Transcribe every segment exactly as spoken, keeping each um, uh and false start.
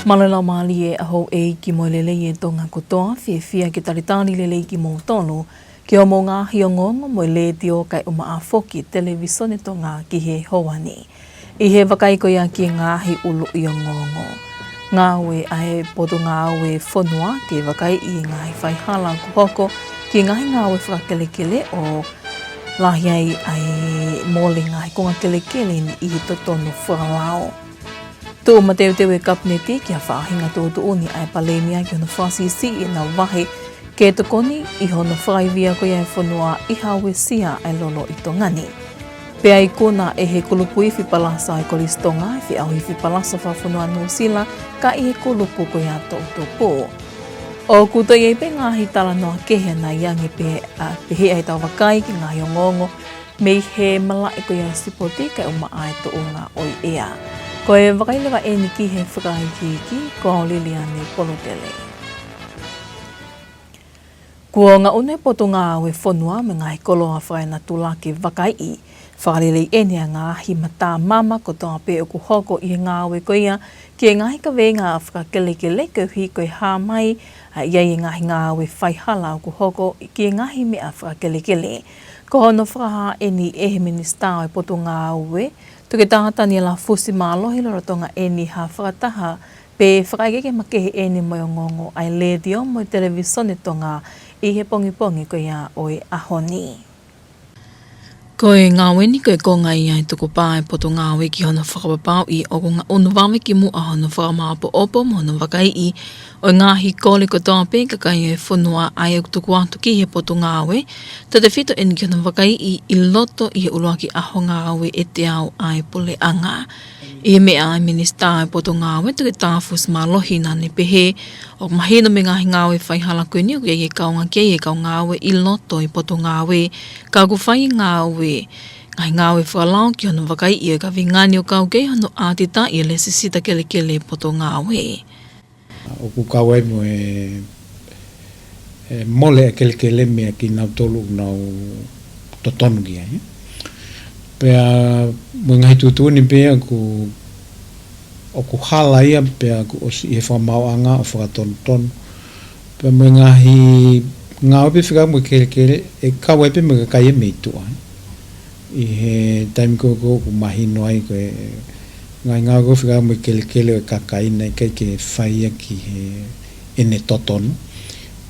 Mālō e laumālie ʻa houʻeiki mo e lelei ʻa e Tonga kotoa, fiefia ke talitali lelei kimoutolu ki hoʻomou ngaahi ongoongo mo e Letiō kae ʻumaʻā foki Televisone Tonga ki he houa ni. ʻI he vakai ko ia ki he ngaahi ʻuluʻi ongoongo. Ngāue ʻa e Potungāue Fonua ke vakaiʻi e ngaahi faihala kuo hoko ki he ngaahi ngāue fakakelekele ʻo lahi ai ʻa e mole ngaahi konga kelekele ni ʻi he totonu fakalao. Tuʻu mateuteu e Kapineti ki ha faʻahinga tuʻutuʻuni ʻa e Palēmia ki hono fakasiʻisiʻi ʻenau vahe ke tokoni ʻi hono fakaivia ko ia e fonua ʻi ha uesia ʻa e lolo ʻi Tonga ni. Pea ikuna ʻe he kulupu ifi palasa ʻa e Kolisi Tonga e feʻauhi ifi palasa fakafonua Nuʻusila, ka ʻi he kulupu ko ia toʻutupu. ʻOku toe ʻi ai pē ngaahi talanoa kehe ʻanai ange pē ʻa pehē ʻa e tau vakai ki he ngaahi ongoongo mei he malaʻe ko ia e sipoti kae ʻumaʻā e tuʻunga ʻo e ʻea. Ko e vakai leva eni ki he fakaikiiki, ko au Liliane Polutele. Kuo ngaʻunu e Potungāue Fonua mo e ngaahi koloa fakaenatula ke vakaiʻi fakalelei ʻeni ʻa e ngaahi matamama kotoa pē ʻoku hoko ʻi he ngāue ko ia ki he ngaahi kaveinga fakakelekele koeʻuhi ko e hā mai ʻa ia ʻi he ngaahi ngāue faihala ʻoku hoko ki he ngaahi meʻa fakakelekele. Ko hono fakahā ʻeni ʻe he Minisitā ʻo e Potungāue, Toketā Taniela Fusi Mālohi, lolotonga ʻeni ha fakataha pe fakaʻekeʻeke makehe ʻeni mo e ongoongo ʻa e Letiō mo e Televisone Tonga ʻi he pongipongi ko ia ʻo e ʻaho ni. Ko e ngāue ni ko e konga ia e tukupā e Potungāue ki hono fakapapauʻi ʻoku ngaʻunu vave ki muʻa hono fakamāʻopoʻopo mo hono vakaiʻi ʻo e ngaahi kole kotoa pē ʻa e kakai ʻo e fonua, ʻa ia ʻoku tuku atu ki he Potungāue, tautefito ʻeni ki hono vakaiʻi ʻi loto ʻi he ʻuluaki ʻaho ngāue ʻe teau ʻa e puleʻanga. ʻI he meʻa ʻa e Minisitā ʻo e Potungāue, Toketā Fusi Mālohi, naʻá ne pehē ʻoku mahino mei he ngaahi ngāue faihala ko eni ʻoku ʻi ai e kaungā ki ai e kau ngāue ʻi loto ʻi he Potungāue, ka ʻoku fai e ngāue, ngaahi ngāue fakalao ki hono vakaiʻi ʻo e kaveinga ni ʻo kau ki ai hono ʻātitaʻi e lēsisita kelekele ʻa e Potungāue. ʻOku kau ai mo e, e mole ʻa e kelekele meia kinautolu ʻoku nau totonu ki ai. Pea mo e ngaahi tuʻutuʻuni pea ʻoku, ʻoku hala ia pea kuo ʻosi ʻi he fakamaauʻanga ʻo fakatonutonu. Pea mo e ngaahi ngāue pē fekauʻaki mo e kelekele, ʻe kau ai pē mo e kakai ia mei tuʻa. ʻI he taimi ko ē ʻoku mahino ai ko e ngaahi ngāue ko ē fekauʻaki mo e kelekele ʻo e kakai naʻe ʻikai ke fai ia ki heʻene totonu.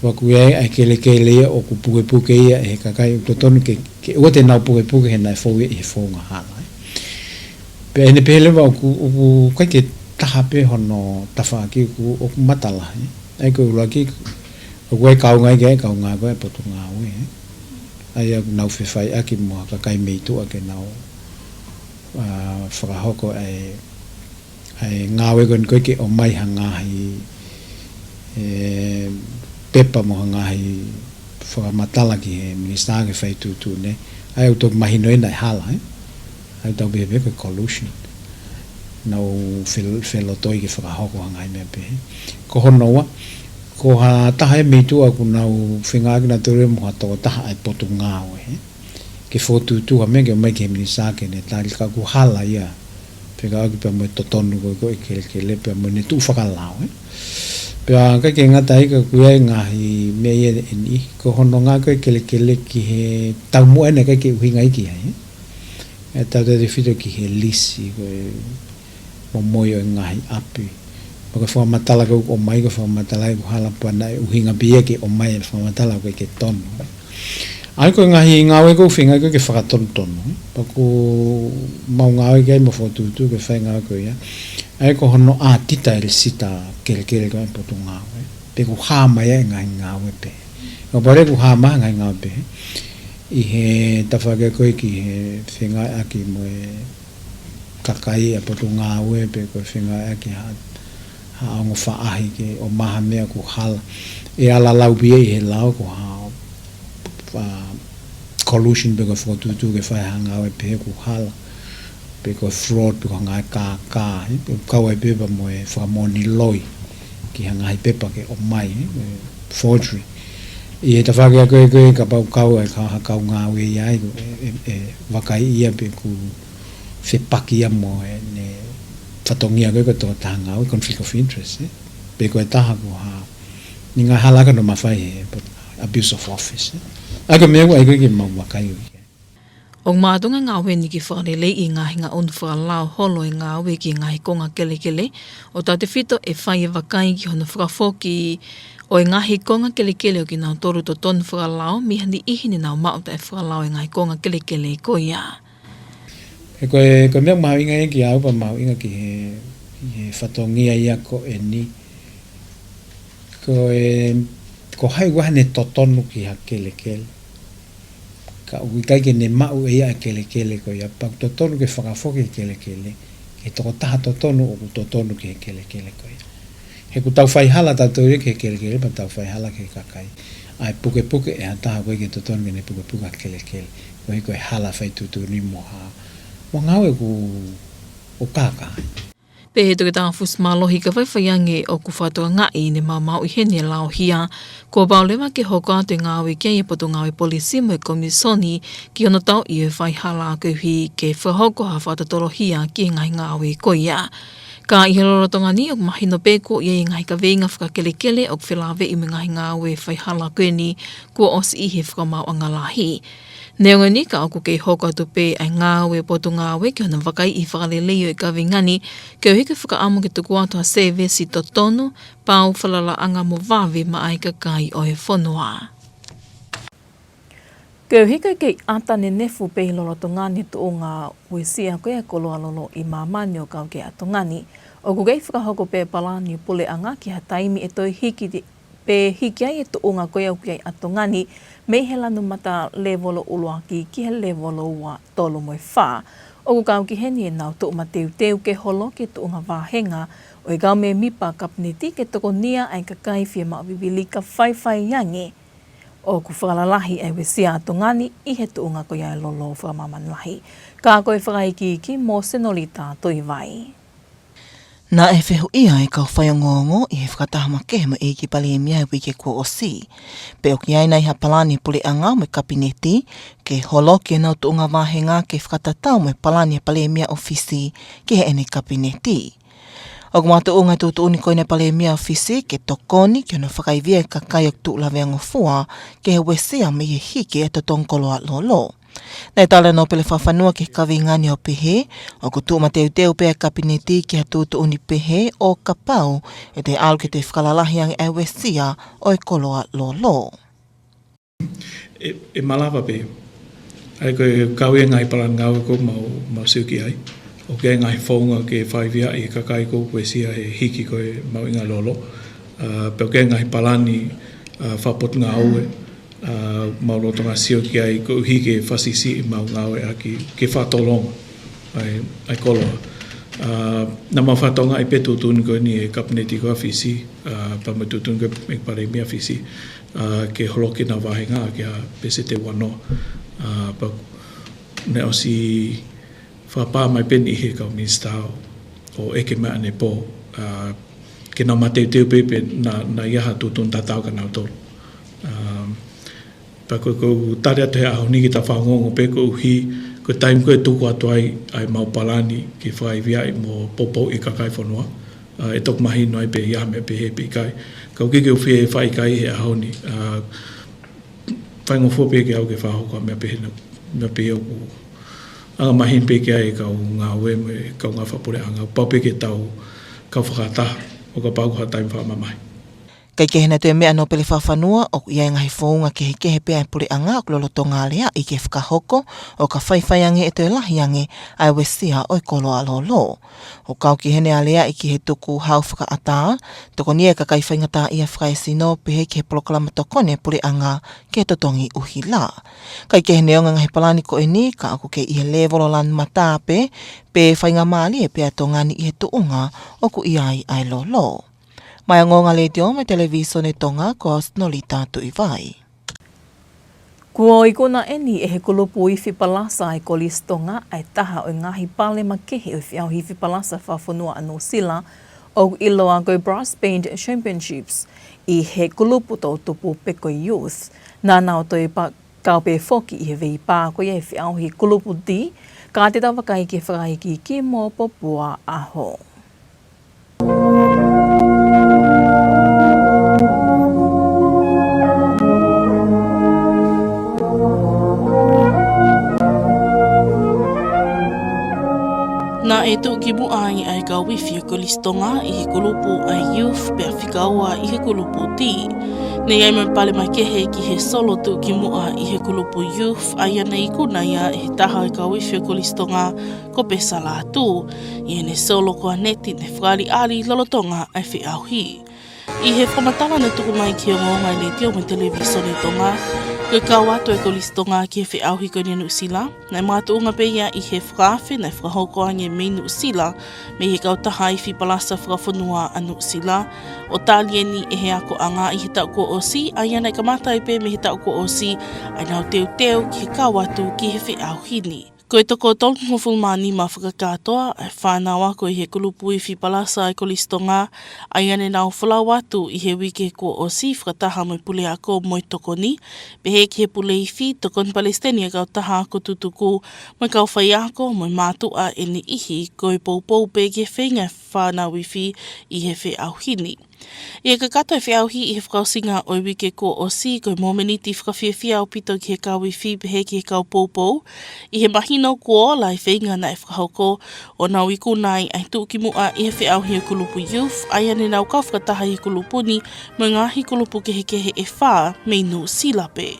Pea ʻoku ʻi ai ʻa e kelekele ia ʻoku pukepuke ia ʻe he kakai ʻoku totonu ke, ke ʻoua te nau pukepuke he naʻe fou ia ʻi he founga hala. Pea ʻi heʻene pehē leva ʻoku, ʻoku ʻikai ke taha pē hono tafaʻaki ʻoku, ʻoku matalahi. ʻA ia ko e ʻuluaki, ʻoku ʻi ai e kaungā ia, kaungā ko ē Potungāue. ʻA ia ʻoku nau fefaiʻaki mo ha kakai mei tuʻa ke nau, ʻa, fakahoko ʻa e, ʻa e ngāue ko eni ko ē ke ʻomai ha ngaahi, e, pepa mo ha ngaahi fakamatala ki he Minisitā ke fai tuʻutuʻuni. ʻA ia ʻoku toki mahino ʻena ʻe hala, ē? ʻA ia ʻoku tau pehē pē ko e collusion. Nau fel-, felotoi ke fakahoko ha ngaahi meʻa pehē. Ko hono ua, ko ha taha ia mei tuʻa ʻoku nau fengāueʻaki nautolu mo ha tokotaha ʻa e Potungāue, ē? Ke fokotuʻutuʻu ha meʻa ke ʻomai ki he Minisitā ke ne tali, ka ʻoku hala ia fekauʻaki pea mo e totonu ko ē ʻo e kelekele pea mo ʻene tuʻu fakalao, ē? Pea ʻikai ke ngata ai ka ʻoku ʻi ai e ngaahi meʻa ia ʻe niʻihi. Ko hono ngāue ko ē ʻa e kelekele ki he taumuʻa ʻena ʻikai ke ʻuhinga ia ki ai, ē? ʻE tautautefito ki he lisi, ko e momoi ʻo e ngaahi ʻapi. Pea ko e fakamatala ko ē ʻoku ʻomai, ko e fakamatala ia ʻoku hala pea naʻe ʻuhinga pē ia ke ʻomai e fakamatala ʻoku ʻikai ke tonu. ʻA ia ko e ngaahi ngāue ko ē ʻoku feinga ko ē ke fakatonutonu. Pea ʻoku mau ngāue ki ai mo fokotuʻutuʻu ke fai e ngāue ko ia. ʻA ia ko hono ʻātita e lēsisita kelekele ko ē ʻa e Potungāue. Pe ʻoku hā mai ʻa e ngaahi ngāue pehē. Ka pare ʻoku hā mai e ngaahi ngāue pehē. ʻI he tafaʻaki ko ē ki he fengāueʻaki mo e kakai ʻa e Potungāue pe ko e fengāueʻaki ha, ha ongo faʻahi ke ʻomai ha meʻa ʻoku hala. ʻE ala lau pē ia ʻi he lao ko ha, ʻa, collusion pe ko e fokotuʻutuʻu ke fai ha ngāue pehē ʻoku hala. Pe ko e fraud, pe ko e ngaahi kākā, ē, pe ʻoku kau ai pē pea mo e fakamoʻoni loi ki ha ngaahi pepa ke ʻomai, ē, forgery. ʻI he tafaʻaki ko ē ko ē kapau ʻoku kau ai ha kau ngāue ia ai, ʻe, ʻe, ʻe vakai ia pe ʻoku fepaki ia mo ʻene fatongia ko ē ko e tokotaha ngāue, conflict of interest, ē. Pe ko e taha ko ha, ni ngaahi hala ko ē ʻoku nau mafai he, abuse of office, ē. ʻA ia ko e meʻa ʻoku ʻai ko ē ke mau vakai ʻo ia. ʻOku makatuʻunga e ngāue ni ke fakaleleiʻi e ngaahi ngaʻunu fakalao holo e ngāue ki he ngaahi konga kelekele, ʻo tautefito e fai e vakai ki hono fakafoki ʻo e ngaahi konga kelekele ʻo kinautolu totonu fakalao, mei ha niʻihi ne nau maʻu taʻefakalao e ngaahi konga kelekele ko ia. He ko e, ko e meʻa mahuʻinga ia kiate au pea mahuʻinga ki he, ki he fatongia ia ko eni. Ko e, ko hai ʻoku ʻi ai haʻane totonu ki ha kelekele. Ka ʻoku ʻikai ke ne maʻu ʻe ia e kelekele ko ia, pea ʻoku totonu ke fakafoki e kelekele ki he tokotaha totonu ʻoku totonu ki he kelekele ko ia. He ʻoku tau faihala tautolu ia ki he kelekele, pea tau faihala ki he kakai. ʻA e pukepuke ʻe ha taha ʻoku ʻikai ke totonu ke ne pukepuke ha kelekele. Koeʻuhi ko e hala fai tuʻutuʻuni mo ha, mo e ngāue ʻoku, ʻoku kākā. Pehē ʻe Toketā Fusi Mālohi, ka faifai ange ʻoku fakatokangaʻi ne maumauʻi heni e laohia, kuo pau leva ke hoko atu e ngāue ki ai e Potungāue Polisi mo e Komisoni ki hono tauʻi e faihala koeʻuhi ke fakahoko ha fakatotoloʻi ki he ngaahi ngāue ko ia. Ka ʻi he lolotonga ni ʻoku mahino pē kuo ʻi ai e ngaahi kaveinga fakakelekele ʻoku felāveʻi mo e ngaahi ngāue faihala ko eni kuo ʻosi ʻi he fakamaauʻanga lahi. Neongo eni ka ʻoku kei hoko atu pē ʻa e ngāue ʻa e Potungāue ki hono vakaiʻi fakaleleiʻi ʻo e kaveinga ni, koeʻuhi ko e fakaʻamu ke tuku atu ha sēvesi totonu, pau, falalaʻanga mo vave maʻa e kakai ʻo e fonua. Koeʻuhi ko e kei ʻata nenefu pē ʻi he lolotonga ni e tuʻunga uesia ko ia e koloa lolo ʻi māmani ʻo kau ki he ʻatonga ni, ʻoku kei fakahoko pē e palani ʻa e puleʻanga ki ha taimi ʻe toe hiki te-, pe hiki ai e tuʻunga ko ia ʻoku ʻi ai e ʻatonga ni mei he lanu mata lēvolo ʻuluaki ki he lēvolo ua, tolu mo e fā. ʻOku kau ki heni ʻenau tuʻu mateuteu ke holoki e tuʻunga vāhenga ʻo e kau mēmipa Kapineti ke tokonia ʻa e kakai fiemaʻu vivili ka faifai ange ʻoku fakalalahi ʻa e uesia ʻatonga ni ʻi he tuʻunga ko ia e lolo fakamāmani lahi. Ka ko e fakaikiiki mo Senolita Tuʻivai. Naʻe fehuʻia e kau faiongoongo ʻi he fakataha makehe mo e ʻEiki Palēmia he uike kuo ʻosi pe ʻoku ʻi ai nai ha palani ʻa e puleʻanga mo e Kapineti ke holoki ʻenau tuʻunga vāhenga ke fakatatau mo e palani ʻa e Palēmia ʻofisi ki heʻene Kapineti. ʻOku makatuʻunga e tuʻutuʻuni ko eni ʻa e Palēmia ʻofisi ke tokoni ki hono fakaivia e kakai ʻoku tuʻu laveangofua ki he uesia mei he hiki e totongi koloa lolo. Naʻe talanoa pē ʻa Pele Fakafanua ki he kaveinga ni ʻo pehē, ʻoku tuʻu mateuteu pē ʻa e Kapineti ki ha tuʻutuʻuni pehē ʻo kapau ʻe toe ʻalu ke toe fakalalahi ange ʻa e uesia ʻo e koloa lolo. ʻE, ʻe malava pē. ʻA ia ko e kau ia e ngaahi palani ngāue ʻoku mau, mau sio ki ai. ʻOku ʻi ai e ngaahi founga ke fakaiviaʻi e kakai ʻoku uesia he hiki ko ē e mahuʻinga lolo. ʻA, pea ʻoku ʻi ai e ngaahi palani, ʻa, fakapotungāue, ʻa, mau lolotonga sio ki ai koeʻuhi ke fakasiʻisiʻi ʻemau ngāueʻaki ke fakatolonga ʻa e, ʻa e koloa. ʻA, naʻa mau fakatokangaʻi pē tuʻutuʻuni ko eni ʻa e Kapineti ko ia ʻa Fisi, ʻa, pea mo e tuʻutuʻuni ko ē ʻa e Palēmia ʻa Fisi, ʻa, ke holoki ʻenau vāhenga ki ha peseti ʻe uanoa. ʻA, pea naʻe ʻosi fakapā mai pē ʻe he kau minisitā ʻo ʻeke mai ʻanepō, ʻa, ke nau mateuteu pē pe naʻa, naʻa ʻi ai ha tuʻutuʻuni tatau kia nautolu. ʻA, pea ko e, ko e tali atu he ʻaho ni ke tau fanongo pē koeʻuhi ko e taimi ko ē ʻe tuku atu ai ʻa ʻemau palani ke fakaiviaʻi mo poupouʻi e kakai e fonua, ʻa, ʻe toki mahino ai pe ʻe ʻi ai ha meʻa pehē pe ʻikai. Ka ʻoku ʻikai ke u fie fai ki ai he ʻaho ni. ʻA, faingofua pē ke u ʻai ke fakahoko ha meʻa pehē na, meʻa pehē ʻoku anga maheni pē ki ai e kau ngāue mo e kaungā fakapuleʻanga. Pau pē ke tau kau fakataha ʻo kapau ko ha taimi fakamamahi. Kae kehe naʻe toe meʻa ʻa Pele Fakafanua, ʻoku ʻi ai e ngaahi founga kehekehe pē ʻa e puleʻanga ʻoku lolotonga aleaʻi ke fakahoko ʻo ka faifai ange ʻe toe lahi ange ʻa e uesia ʻo e koloa lolo. ʻOku kau ki heni e aleaʻi ki he tukuhau fakaʻatā, tokoni ʻa e kakai faingataʻaʻia fakaesino pehē ki he polokalama tokoni ʻa e puleʻanga ki he totongi ʻuhila. Kae kehe neongo e ngaahi palani ko eni, ka ʻoku kei ʻi he lēvolo lanu mata pē, pe faingamālie pē ʻa e ʻatonga ni ʻi he tuʻunga ʻoku ʻi ai ʻa e lolo. Maʻá e Ongoongo Letiō mo e Televīsone Tonga, ko au Senolita Tuʻivai. Kuo ikuna eni ʻe he kulupu ifi palasa ʻa e Kolisi Tonga ʻa e taha ʻo e ngaahi pale makehe ʻo e feʻauhi ifi palasa fakafonua ʻa Nuʻusila, ʻoku ʻiloa ko e Brass Band Championships, ʻi he kulupu toʻutupu pe ko e youth. Naʻa nau toe pa-, kau pē foki ʻi he veipā ko ia ʻo e feʻauhi kulupu D, ka te tau vakai ki he fakaikiiki mo Popua ʻAho. Naʻe tuʻukimuʻa ai ʻa e kau ifi ʻo Kolisi Tonga ʻi he kulupu ʻa e Youth pea fika ua ʻi he kulupu D. Naʻe ʻi ai mo e pale makehe ki he solo tuʻukimuʻa ʻi he kulupu Youth, ʻa ia naʻe ikuna ia ʻe he taha ʻo e kau ifi ʻo Kolisi Tonga, ko Pesa Lātū, ʻi heʻene solo ko Aneti, naʻe fakaʻaliʻali lolotonga ʻa e feʻauhi. ʻI he fakamatala naʻe tuku mai ki he ongoongo ʻa e Letiō mo e Televīsone Tonga, ko e kau atu ʻa e Kolisi Tonga ki he feʻauhi ko eni ʻa Nuʻusila, naʻe makatuʻunga pē ia ʻi he fakaafe naʻe fakahoko ange mei Nuʻusila, mei he kautaha ifi palasa fakafonua ʻa Nuʻusila, ʻo tali eni ʻe he akoʻanga ʻi he taʻu kuo ʻosi, ʻa ia naʻe kamata ai pē mei he taʻu kuo ʻosi ʻa ʻenau teuteu ki he kau atu ki he feʻauhi ni. Ko e toko tolungofulu mā nima fakakātoa ʻa e fānau ako ʻi he kulupu ifi palasa ʻa e Kolisi Tonga, ʻa ia naʻa nau folau atu ʻi he uike kuo ʻosi fakataha mo e puleako mo e tokoni, pehē ki he pule ifi, tokoni palesiteni ʻa e kautaha ako tutuku, mo e kau faiako, mo e mātuʻa ʻe niʻihi, ko e poupou pē ki he feinga ʻa e fānau ifi ʻi he feʻauhi ni. ʻI he kakato ʻa e feʻauhi ʻi he fakaʻosinga ʻo e uike kuo ʻosi, ko e mōmeniti fakafiefia ʻaupito ki he kau ifi pehē ki he kau poupou, ʻi he mahino kuo ola e feinga naʻe fakahoko, ʻo nau ikuna ai ʻa e tuʻukimuʻa ʻi he feʻauhi ʻo e kulupu Youth, ʻa ia naʻa nau kau fakataha ʻi he kulupu ni mo e ngaahi kulupu kehekehe ʻe fā mei Nuʻusila pē.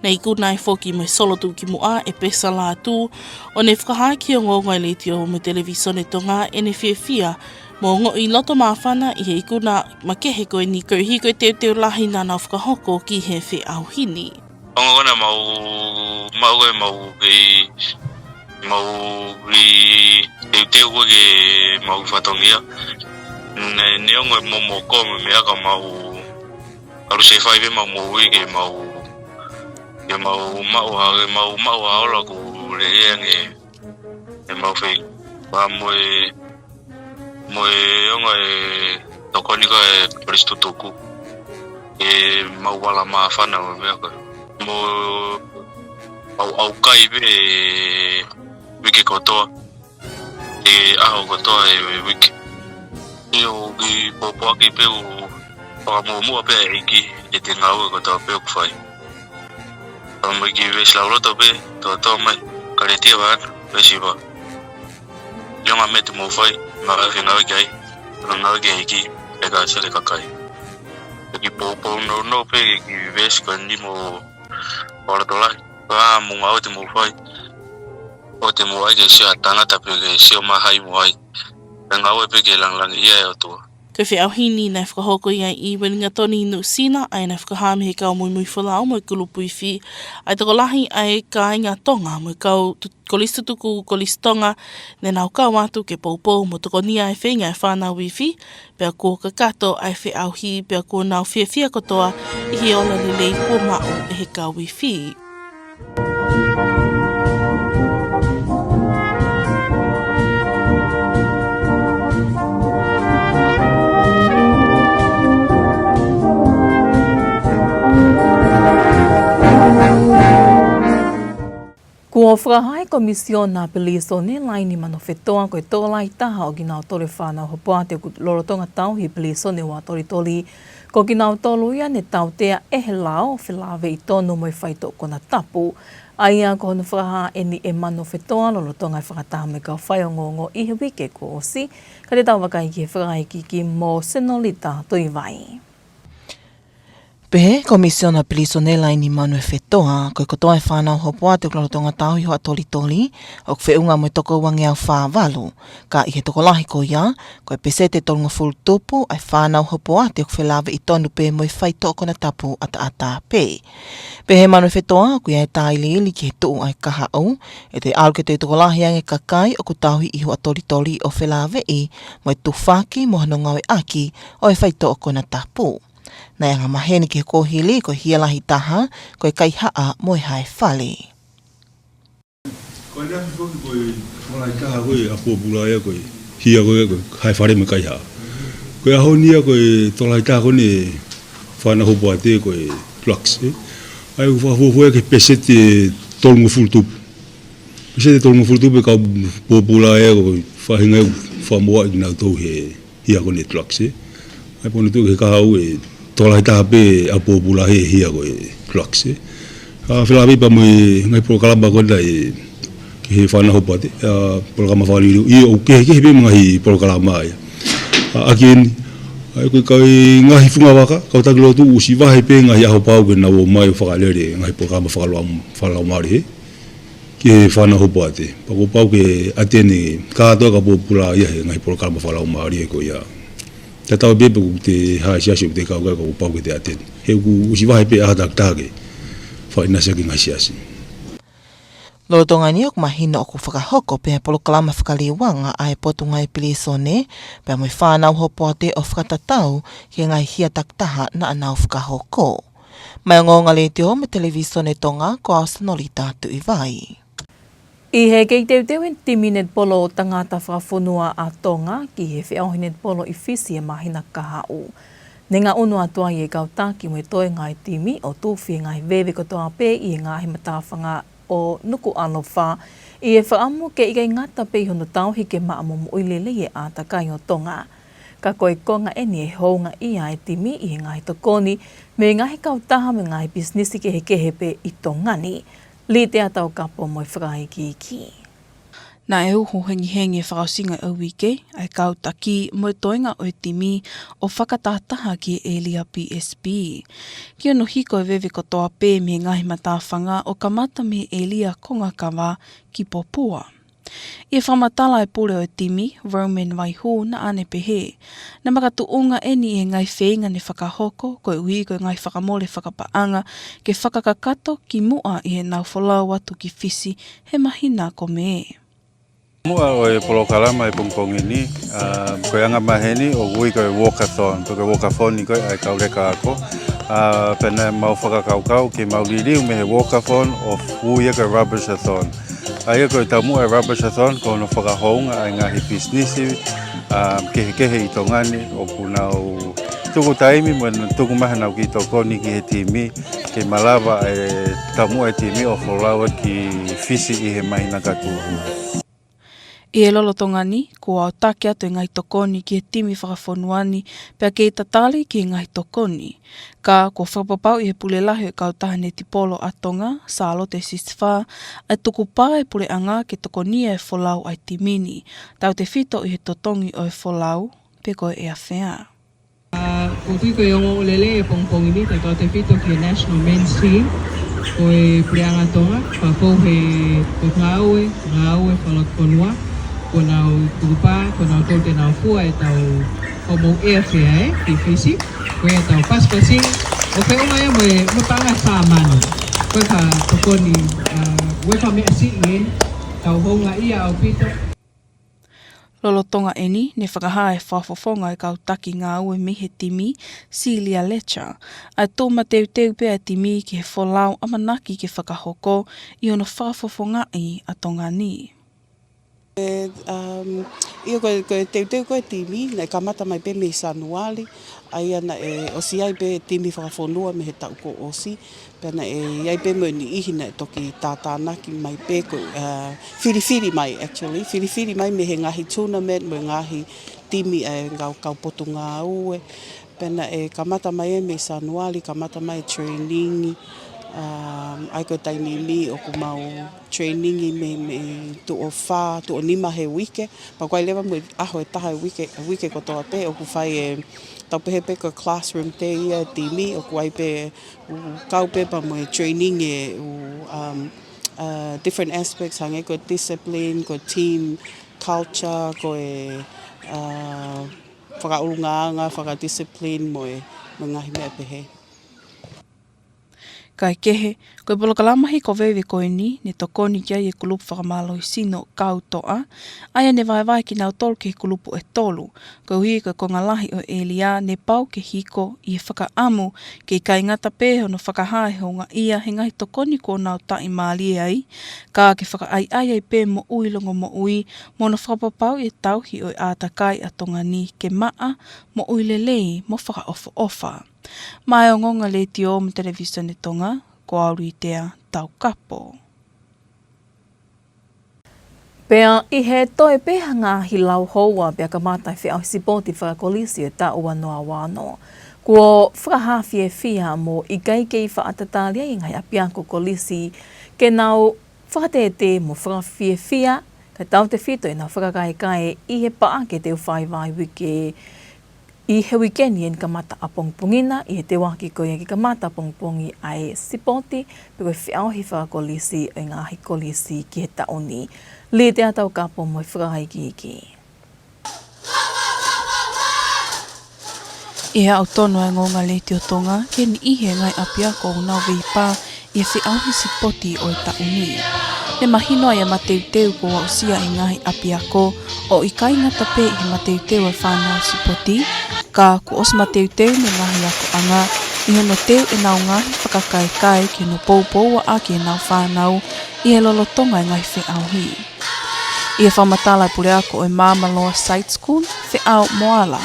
Naʻe ikuna ai foki mo e solo tuʻukimuʻa ʻe Pesa Lātū, ʻo ne fakahā ki he ongoongo ʻa e Letiō mo e Televīsone Tonga ʻene fiefia mo ongoʻi loto māfana ʻi he ikuna makehe ko eni koeʻuhi ko e teuteu lahi naʻa nau fakahoko ki he feʻauhi ni. Ongo kona mau, mau e mau kei, mau kei teuteu ko ke mau fatongia. Ne, neongo e momoko mo e meʻa ka mau, ʻalu se fai pē mau moʻui ke mau, ke mau maʻu ha, ke mau maʻu ha ola ʻoku lelei ange ʻemau feinga. Pea mo e, mo e ongo e tokoni ko e Kolisi Tutuku. ʻE mau vala māfana mo e meʻa ko e. Mo au, au kai pē uike kotoa. ʻE ʻaho kotoa ʻe uike. ʻIo, ʻoku ou pōpoaki pē ʻoku fakamuʻomuʻa pē ʻa e ʻEiki ʻi he ngāue kotoa pē ʻoku fai. Pea mo e kiʻi veesi lauloto pē, tō tō mai, Kalētia vahe ua, veesi hiva. ʻIo, ngaahi meʻa te mou fai, ngāue ke ngāue ki ai, ngāue ki he ʻEiki, ʻe ka sele kakai. ʻE kiʻi poupou nounou pē, kiʻi veesi ko eni mo fakalotolahi. Pea mo e ngāue te mou fai, ʻoua te mou ʻai ke sio ʻa e tangata pe ke sio mahalo mo hai. Pea ngāue pē ke langilangiʻia ʻa e ʻOtua. Ko e feʻauhi ni naʻe fakahoko ia ʻi Uelingatoni, Nuʻusila, ʻa ia naʻe fakahā mei he kau muimui folau mo e kulupu ifi, ʻa e tokolahi ʻa e kāinga Tonga mo e kau tu-, Kolisi Tutuku Kolisi Tonga, naʻa nau kau atu ke poupou mo tokonia e feinga ʻa e fānau ifi, pea kuo kakato ʻa e feʻauhi, pea kuo nau fiefia kotoa ʻi he ola lelei kuo maʻu ʻe he kau ifi. Kuo fakahā ʻe he Komisiona Pilīsone Laini Manofetoa ko e tokolahi taha ʻo kinautolu e fānau hopoate ʻoku lolotonga tauhi pilīsone ʻo Huʻatolitoli, ko kinautolu ia naʻe tautea ʻe he lao felāveʻi tonu mo e faitoʻo konatapu. ʻA ia ko hono fakahā eni ʻe Manofetoa lolotonga e fakataha mo e kau faiongoongo ʻi he uike kuo ʻosi, ka te tau vakai ki he fakaikiiki mo Senolita Tuivai. Pehē ʻe he Komisiona Pilīsone Laini Manofetoa, ko e kotoa e fānau hopoate ʻoku lolotonga tauhi ʻi Huʻatolitoli, ʻoku feʻunga mo e toko uangeau fā valu, ka ʻi he tokolahi ko ia, ko e peseti ʻe tolungofulu tupu ʻa e fānau hopoate ʻoku felāveʻi tonu pē mo e faitoʻo konatapu ʻataʻatā pē. Pehē ʻe Manofetoa, ʻoku ʻi ai e tāiliili ki he tuʻu ʻa e kahaʻu, ʻe toe ʻalu ke toe tokolahi ange e kakai ʻoku tauhi ʻi Huʻatolitoli ʻo felāveʻi mo e tufaki mo hono ngāueʻaki ʻo e faitoʻo konatapu. Naʻe angamaheni ki he kuohili ko e hia lahi taha, ko e kaihaʻa mo e hae fale. Ko e lahi foki ko e tokolahi taha ko e ʻa pōpula ia ko e hia ko e, ko e hae fale mo e kaihaʻa. Ko e ʻaho ni ia ko e tokolahi taha ko eni fānau hopoate ko e drugs, ē. ʻA ia ʻoku fakafuofua ia ki he peseti ʻe tolungofulu tupu. Peseti ʻe tolungofulu tupu e kau pōpula ia ko e faʻahinga ʻoku fakamoʻui kinautolu he hia ko eni drugs, ē. ʻA ia pea ʻoku tuʻu ki he kahaʻu ʻe tokolahi taha pē ʻa pōpula he hia ko e drugs, ē. ʻA felāveʻi pea mo e ngaahi polokalama ko ena ʻe Ki he fānau hopoate, ʻa, polokalama fakaliliu, ʻio ʻoku kehekehe pē mo e ngaahi polokalama ia. ʻA, ʻaki eni, ʻa, ko e kau ngaahi fungavaka, kau taki lotu, ʻosi vahe pē ngaahi ʻaho pau ke nau ō mai ʻo fakalele, ngaahi polokalama fakalaum-, fakalaumālie, he, ki he fānau hopoate. Pea kuo pau ke ʻateni, kātoa ka pōpula ia he ngaahi polokalama fakalaumālie ko ia. Tatau pē pe ko e hā e siasi ʻoku te kau ki ai ka kuo pau ke te ʻateni. He ʻoku ʻosi vahe pē ʻaho takitaha ke fakaʻinasi ʻaki e ngaahi siasi. Lolotonga ni ʻoku mahino ʻoku fakahoko pē ʻa e polokalama fakaliuanga ʻa e Potungāue Pilīsone, pea mo e fānau hopoate ʻo fakatatau ki he ngaahi hia takitaha naʻa nau fakahoko. Maʻá e Ongoongo Letiō mo e Televīsone Tonga, ko au Sanolita Tuʻivai. ʻI he kei teuteu e timi netipolo tangata fakafonua ʻa Tonga ki he feʻauhi netipolo ʻi Fisi he māhina kahaʻu, ne ngaʻunu atu ai e kau taki mo e toenga e timi ʻo tufi e ngaahi veve kotoa pē ʻi he ngaahi matāfanga ʻo Nukuʻalofa ʻi he fakaʻamu ke ʻikai ngata pē ʻi hono tauhi ke maʻa mo moʻui lelei e ʻātakai ʻo Tonga, ka ko e konga eni e houngaʻia e timi ʻi he ngaahi tokoni mei he ngaahi kautaha mo e ngaahi pisinisi kehekehe pē ʻi Tonga ni. Litea Taukapo mo e fakaikiiki. Naʻe uhu hengihengi e fakaʻosinga ʻo e uike ʻa e kau taki mo e toenga ʻo e timi ʻo fakatahataha ki he ʻēlia P S P, ki hono hiko e veve kotoa pē mei he ngaahi matāfanga ʻo kamata mei he ʻēlia Kongakava ki Popua. ʻI he fakamatala ʻa e pule ʻo e timi, Roman Vaihu, naʻá ne pehē, naʻe makatuʻunga eni ʻi he ngaahi feinga ne fakahoko, koeʻuhi ko e ngaahi fakamole fakapaʻanga ke fakakakato kimuʻa ʻi heʻenau folau atu ki Fisi he māhina ko Mē. Muʻa ʻo e polokalama ʻi he pongipongi ni, ʻa, ko e anga maheni ʻoku ui ko e walkathon, pe ko e walkathon ko ē ʻa e kau leka ako. ʻA, pea naʻa mau fakakaukau ke mau liliu mei he walkathon ʻo ui ia ko e rubbish-a-thon. ʻA ia ko e taumuʻa e rubbish-a-thon ko hono fakahounga ʻa e ngaahi pisinisi, ʻa, kehekehe ʻi Tonga ni ʻoku nau tuku taimi mo nau tuku mai haʻanau kiʻi tokoni ki he timi, ke malava e taumuʻa e timi ʻo folau ki Fisi ʻi he māhina ka tuʻu. ʻI he lolotonga ni, kuo aʻutaki atu e ngaahi tokoni ki he timi fakafonua ni, pea kei tatali ki he ngaahi tokoni. Ka kuo fakapapauʻi ʻe he pule lahi ʻo e kautaha netipolo ʻa Tonga, Sālote Sisifā, ʻa e tukupā e puleʻanga ke tokonia e folau ʻa e timi ni, tautefito ʻi he totongi ʻo e folau, pe ko e ʻēlia. ʻA, ʻoku ou tui ko e ongoongolelei e pongipongi ni, tautefito ki he National Men's Team, ko e Puleʻanga Tonga, fakapō he Potungāue, Ngāue Fakalotofonua, kuo nau tukupā, kuo nau tolu te nau fua ʻetau hoʻomou ʻēlia, ē, ki Fisi, ko ʻetau pasipasi, ʻo feʻunga ia mo e, mo e paʻanga ʻe fā mano. Ko e fakatokoni, ʻa, ko e fakameʻa siʻi eni, tau houngaʻia ʻaupito. Lolotonga eni, ne fakahā ʻe he fakafofonga ʻo e kau taki ngāue mei he timi, Celia Letcher, ʻa e tuʻumateuteu pē ʻa e timi ki he folau ʻamanaki ke fakahoko ʻi hono fakafofongaʻi ʻa Tonga ni. ʻE, um, ʻio ko e, ko e teuteu ko ē timi, naʻe kamata mai pē mei Sānuali, ʻa ia naʻe ʻosi ʻi ai pē timi fakafonua mei he taʻu kuo ʻosi, pea naʻe ʻi ai pē mo e niʻihi naʻe toki tātānaki mai pē ko, uh, filifili mai, actually, filifili mai mei he ngaahi tournament, mo e ngaahi timi ʻa e kau, kau potungāue. Pea naʻe kamata mai ē mei Sānuali, kamata mai training, um, ʻa ia ko e taimi ni ʻoku mau training mei, mei tuʻo fā, tuʻo nima he uike. Pea ʻoku ʻi ai leva mo e ʻaho ʻe taha he uike, uike kotoa pē, ʻoku fai e, tau pehē pē ko e classroom day ia e timi, ʻoku ʻi ai pē ʻū kau pē pea mo e training e ʻū, um, uh, different aspects, hangē ko e discipline, ko e team culture, ko e, uh, fakaʻulungaanga, fakadiscipline mo e, mo e ngaahi meʻa pehē. Kae kehe, ko e polokalama hiko veve ko eni, ne tokoni ki ai e kulupu fakamālohisino Kau Toʻa, ʻa ia ne vaevae kinautolu ki he kulupu ʻe tolu, koeʻuhi ko e konga lahi ʻo e ʻēlia ne pau ke hiko ʻi he fakaʻamu ke ʻikai ngata pē hono fakahā e houngaʻia he ngaahi tokoni kuo nau taʻimālie ai, ka ke fakaʻaiʻai ai pē moʻui longomoʻui mo hono fakapapauʻi e tauhi ʻo e ʻātakai ʻa Tonga ni ke maʻa, moʻui lelei mo fakaʻofoʻofa. Maʻá e Ongoongo Letiō mo e Televīsone Tonga, ko au Litea Taukapo. Pea ʻi he toe pē ha ngaahi lau houa pea kamata e feʻauhi sipoti fakakolisi ʻo e taʻu ua noa ua ono, kuo fakahaofi e fiha mo ʻikai kei faʻa tatali ai e ngaahi ʻapiako kolisi ke nau fakatētē mo fakafiefia, kae tautefito ʻenau fakakaekae ʻi he paʻake teu faiva ʻi he uike, ʻi he uike ni ʻe kamata ʻapongipongi na, ʻi he teuaki ko ia ke kamata ʻapongipongi ʻa e sipoti, pe ko e feʻauhi fakakolisi ʻo e ngaahi kolisi ki he taʻu ni. Litea Taukapo mo e fakaikiiki. ʻI he aʻu tonu ʻa e Ongoongo Letiō Tonga ki he niʻihi ʻi he ngaahi ʻapiako ʻoku nau veipā ʻi he feʻauhi sipoti ʻo e taʻu ni. Ne mahino ʻa e mateuteu kuo aʻusia ʻe he ngaahi ʻapiako, ʻo ʻikai ngata pē ʻi he mateuteu ʻa e fānau sipoti, ka kuo ʻosi mateuteu mo e ngaahi akoʻanga ʻi hono teu ʻenau ngaahi fakakaekae ki hono poupouaʻaki ʻenau fānau ʻi he lolotonga ʻa e ngaahi feʻauhi. ʻI he fakamatala ʻa e puleako ʻo e Māmaloa Side School, Feʻao Moala,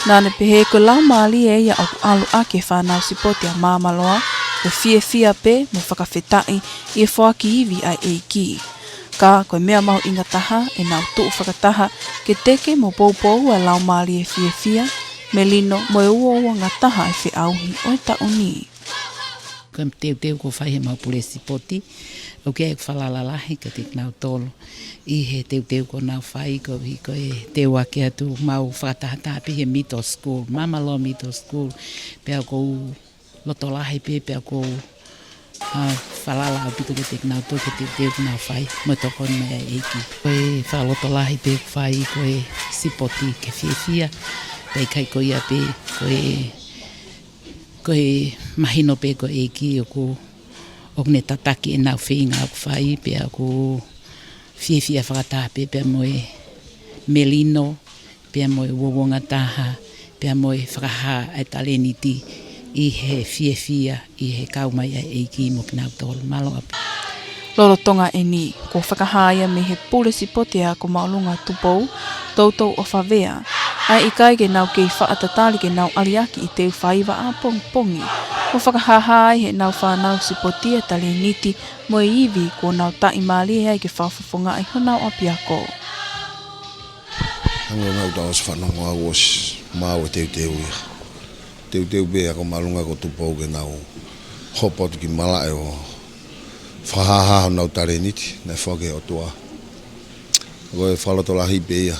naʻa ne pehē ko e laumālie ia ʻoku ʻalu ʻaki ʻe he fānau sipoti ʻa Māmaloa, ko e fiefia pē mo e fakafetaʻi ʻi he foaki ivi ʻa e ʻEiki. Ka ko e meʻa mahuʻinga taha ʻenau tuʻu fakataha ke teke mo poupou ʻa e laumālie fiefia, melino mo e uouangataha ʻa e feʻauhi ʻo e taʻu ni. Ko e teuteu kuo fai ʻe he mau pule sipoti, ʻoku ʻi ai ʻeku falala lahi kiate kinautolu ʻi he teuteu kuo nau fai, koeʻuhi ko e teuaki atu mau fakatahataha pē he middle school, Māmaloa Middle School, pea ʻoku ou loto lahi pē, pea ʻoku ou, ā, falala ʻaupito kiate kinautolu ki he teuteu kuo nau fai, mo e tokoni mai ʻa e ʻEiki. Ko e fakaloto lahi pē ʻoku fai ko e sipoti ke fiefia, pea ʻikai ko ia pē, ko e ko e mahino pē ko e ʻEiki ʻoku, ʻoku ne tataki ʻenau feinga ʻoku fai, pea ʻoku fiefia fakataha pē, pea mo e melino, pea mo e uouangataha, pea mo e fakahā ʻa e talēniti ʻi he fiefia, ʻi he kau mai ʻa e ʻEiki mo kinautolu. Mālō ʻaupito. Lolotonga ʻeni, kuo fakahā ia mei he pule sipoti ʻa e Ako Māʻolunga Tupou, Toutou ʻOfavea, ʻa e ʻikai ke nau kei faʻa tatali ke nau ʻaliaki ʻi he teu faiva ʻapongipongi, ʻo fakahāhā ai ʻe heʻenau fānau sipoti ʻa e talēniti mo e ivi kuo nau taʻimālie ai ke fakafofongaʻi honau ʻapiako. Hangē ko ʻenau tau ʻosi fanongo au ʻosi maʻu e teuteu ia. Teuteu pē ʻa e Ako Māʻolunga ko Tupou ke nau hopo atu ki malaʻe ʻo fakahāhā honau talēniti naʻe foaki ʻe he ʻOtua. Ko e fakaloto lahi pē ia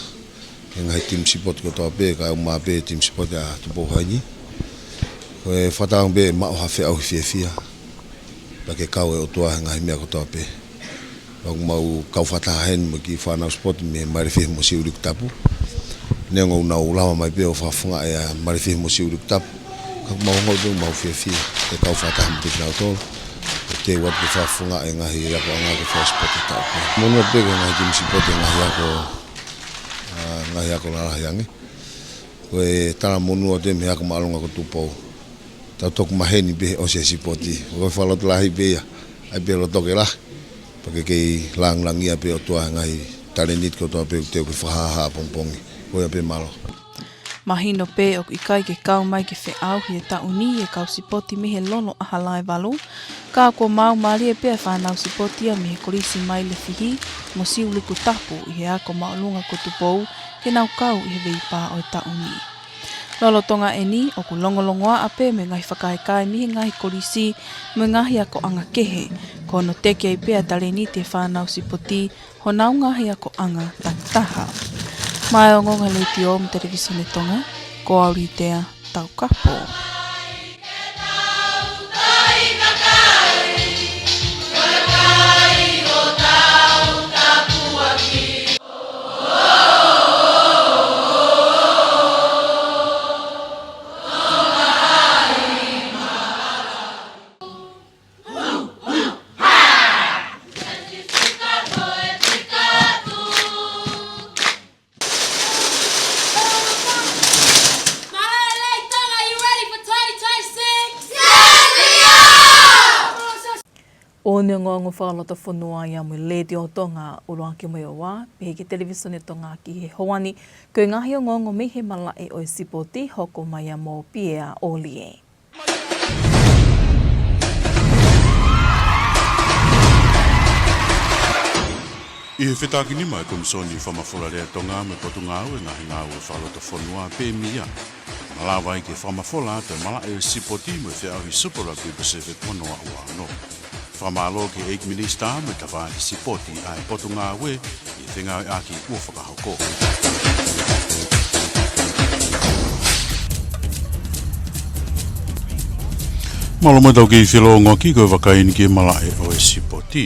ki he ngaahi timi sipoti kotoa pē, kae ʻumaʻā pē timi sipoti ʻa Tupou High ni. Ko e fakatauange pē maʻu ha feʻauhi fiefia, pea ke kau e ʻOtua he ngaahi meʻa kotoa pē. ʻOku mau kau fakataha heni mo e kiʻi fānau sipoti mei Malifi mo Siuʻilikutapu. Neongo ʻoku nau lava mai pē ʻo fakafofongaʻi ʻa Malifi mo Siuʻilikutapu, ka ʻoku mau ongoʻi pē ʻoku mau fiefia ke kau fakataha mo kinautolu, ʻo teu atu ke fakafofongaʻi e ngaahi akoʻanga ke fakasipoti taʻu pē. Monū atu pē ki he ngaahi timi sipoti, ngaahi ako, ā, ngaahi ako lalahi ange. Ko e talamonū atu mei he Ako Māʻolunga ko Tupou. Tau toki maheni pē ʻosi e sipoti. Ko e fakaloto lahi pē ia, ʻai pē loto ke lahi, pea ke kei lāngilangiʻia pē ʻOtua he ngaahi talēniti kotoa pē ʻoku teu ke fakahāhā ʻapongipongi. Ko ia pē, mālō. Mahino pē ʻoku ʻikai ke kau mai ki he feʻauhi ʻo e taʻu ni e kau sipoti mei he Lolo ʻAhalaevalu, ka kuo maumālie pē ʻa e fānau sipoti ia mei he Kolisi Malifi mo Siuʻilikutapu ʻi he Ako Māʻolunga ko Tupou ke nau kau ʻi he veipā ʻo e taʻu ni. Lolotonga ʻeni, ʻoku longolongoaʻa pē mo e ngaahi fakakaekae mei he ngaahi kolisi mo e ngaahi akoʻanga kehe, ko hono teke ai pē ʻa e talēniti ʻa e fānau sipoti honau ngaahi akoʻanga takitaha. Maʻa e Ongoongo Letiō mo e Televīsone Tonga, ko au Litea Taukapo. ʻOku ne ongoongo fakalotofonua ia mei he Letiō Tonga ʻuluaki mo e ua, pehē ki he Televīsone Tonga ki he houa ni, ko e ngaahi ongoongo mei he malaʻe ʻo e sipoti, hoko mai ia mo Piea ʻOlie. ʻI he fetākinima ʻa e Komisoni Fakamafola Lea ʻa Tonga mo e Potungāue Ngaahi Ngāue Fakalotofonua, Pemia, malava ai ke fakamafola atu e malaʻe ʻo e sipoti mo e feʻauhi Super Rugby Pacific ua noa ua ono. Fakamālō ki he ʻEiki Minisitā mo e Tavaki Sipoti ʻa e Potungāue ʻi he fengāueʻaki kuo fakahoko. Mālō muʻa e tau kiʻi felōngoaki, ko e vakai eni ki he malaʻe ʻo e sipoti.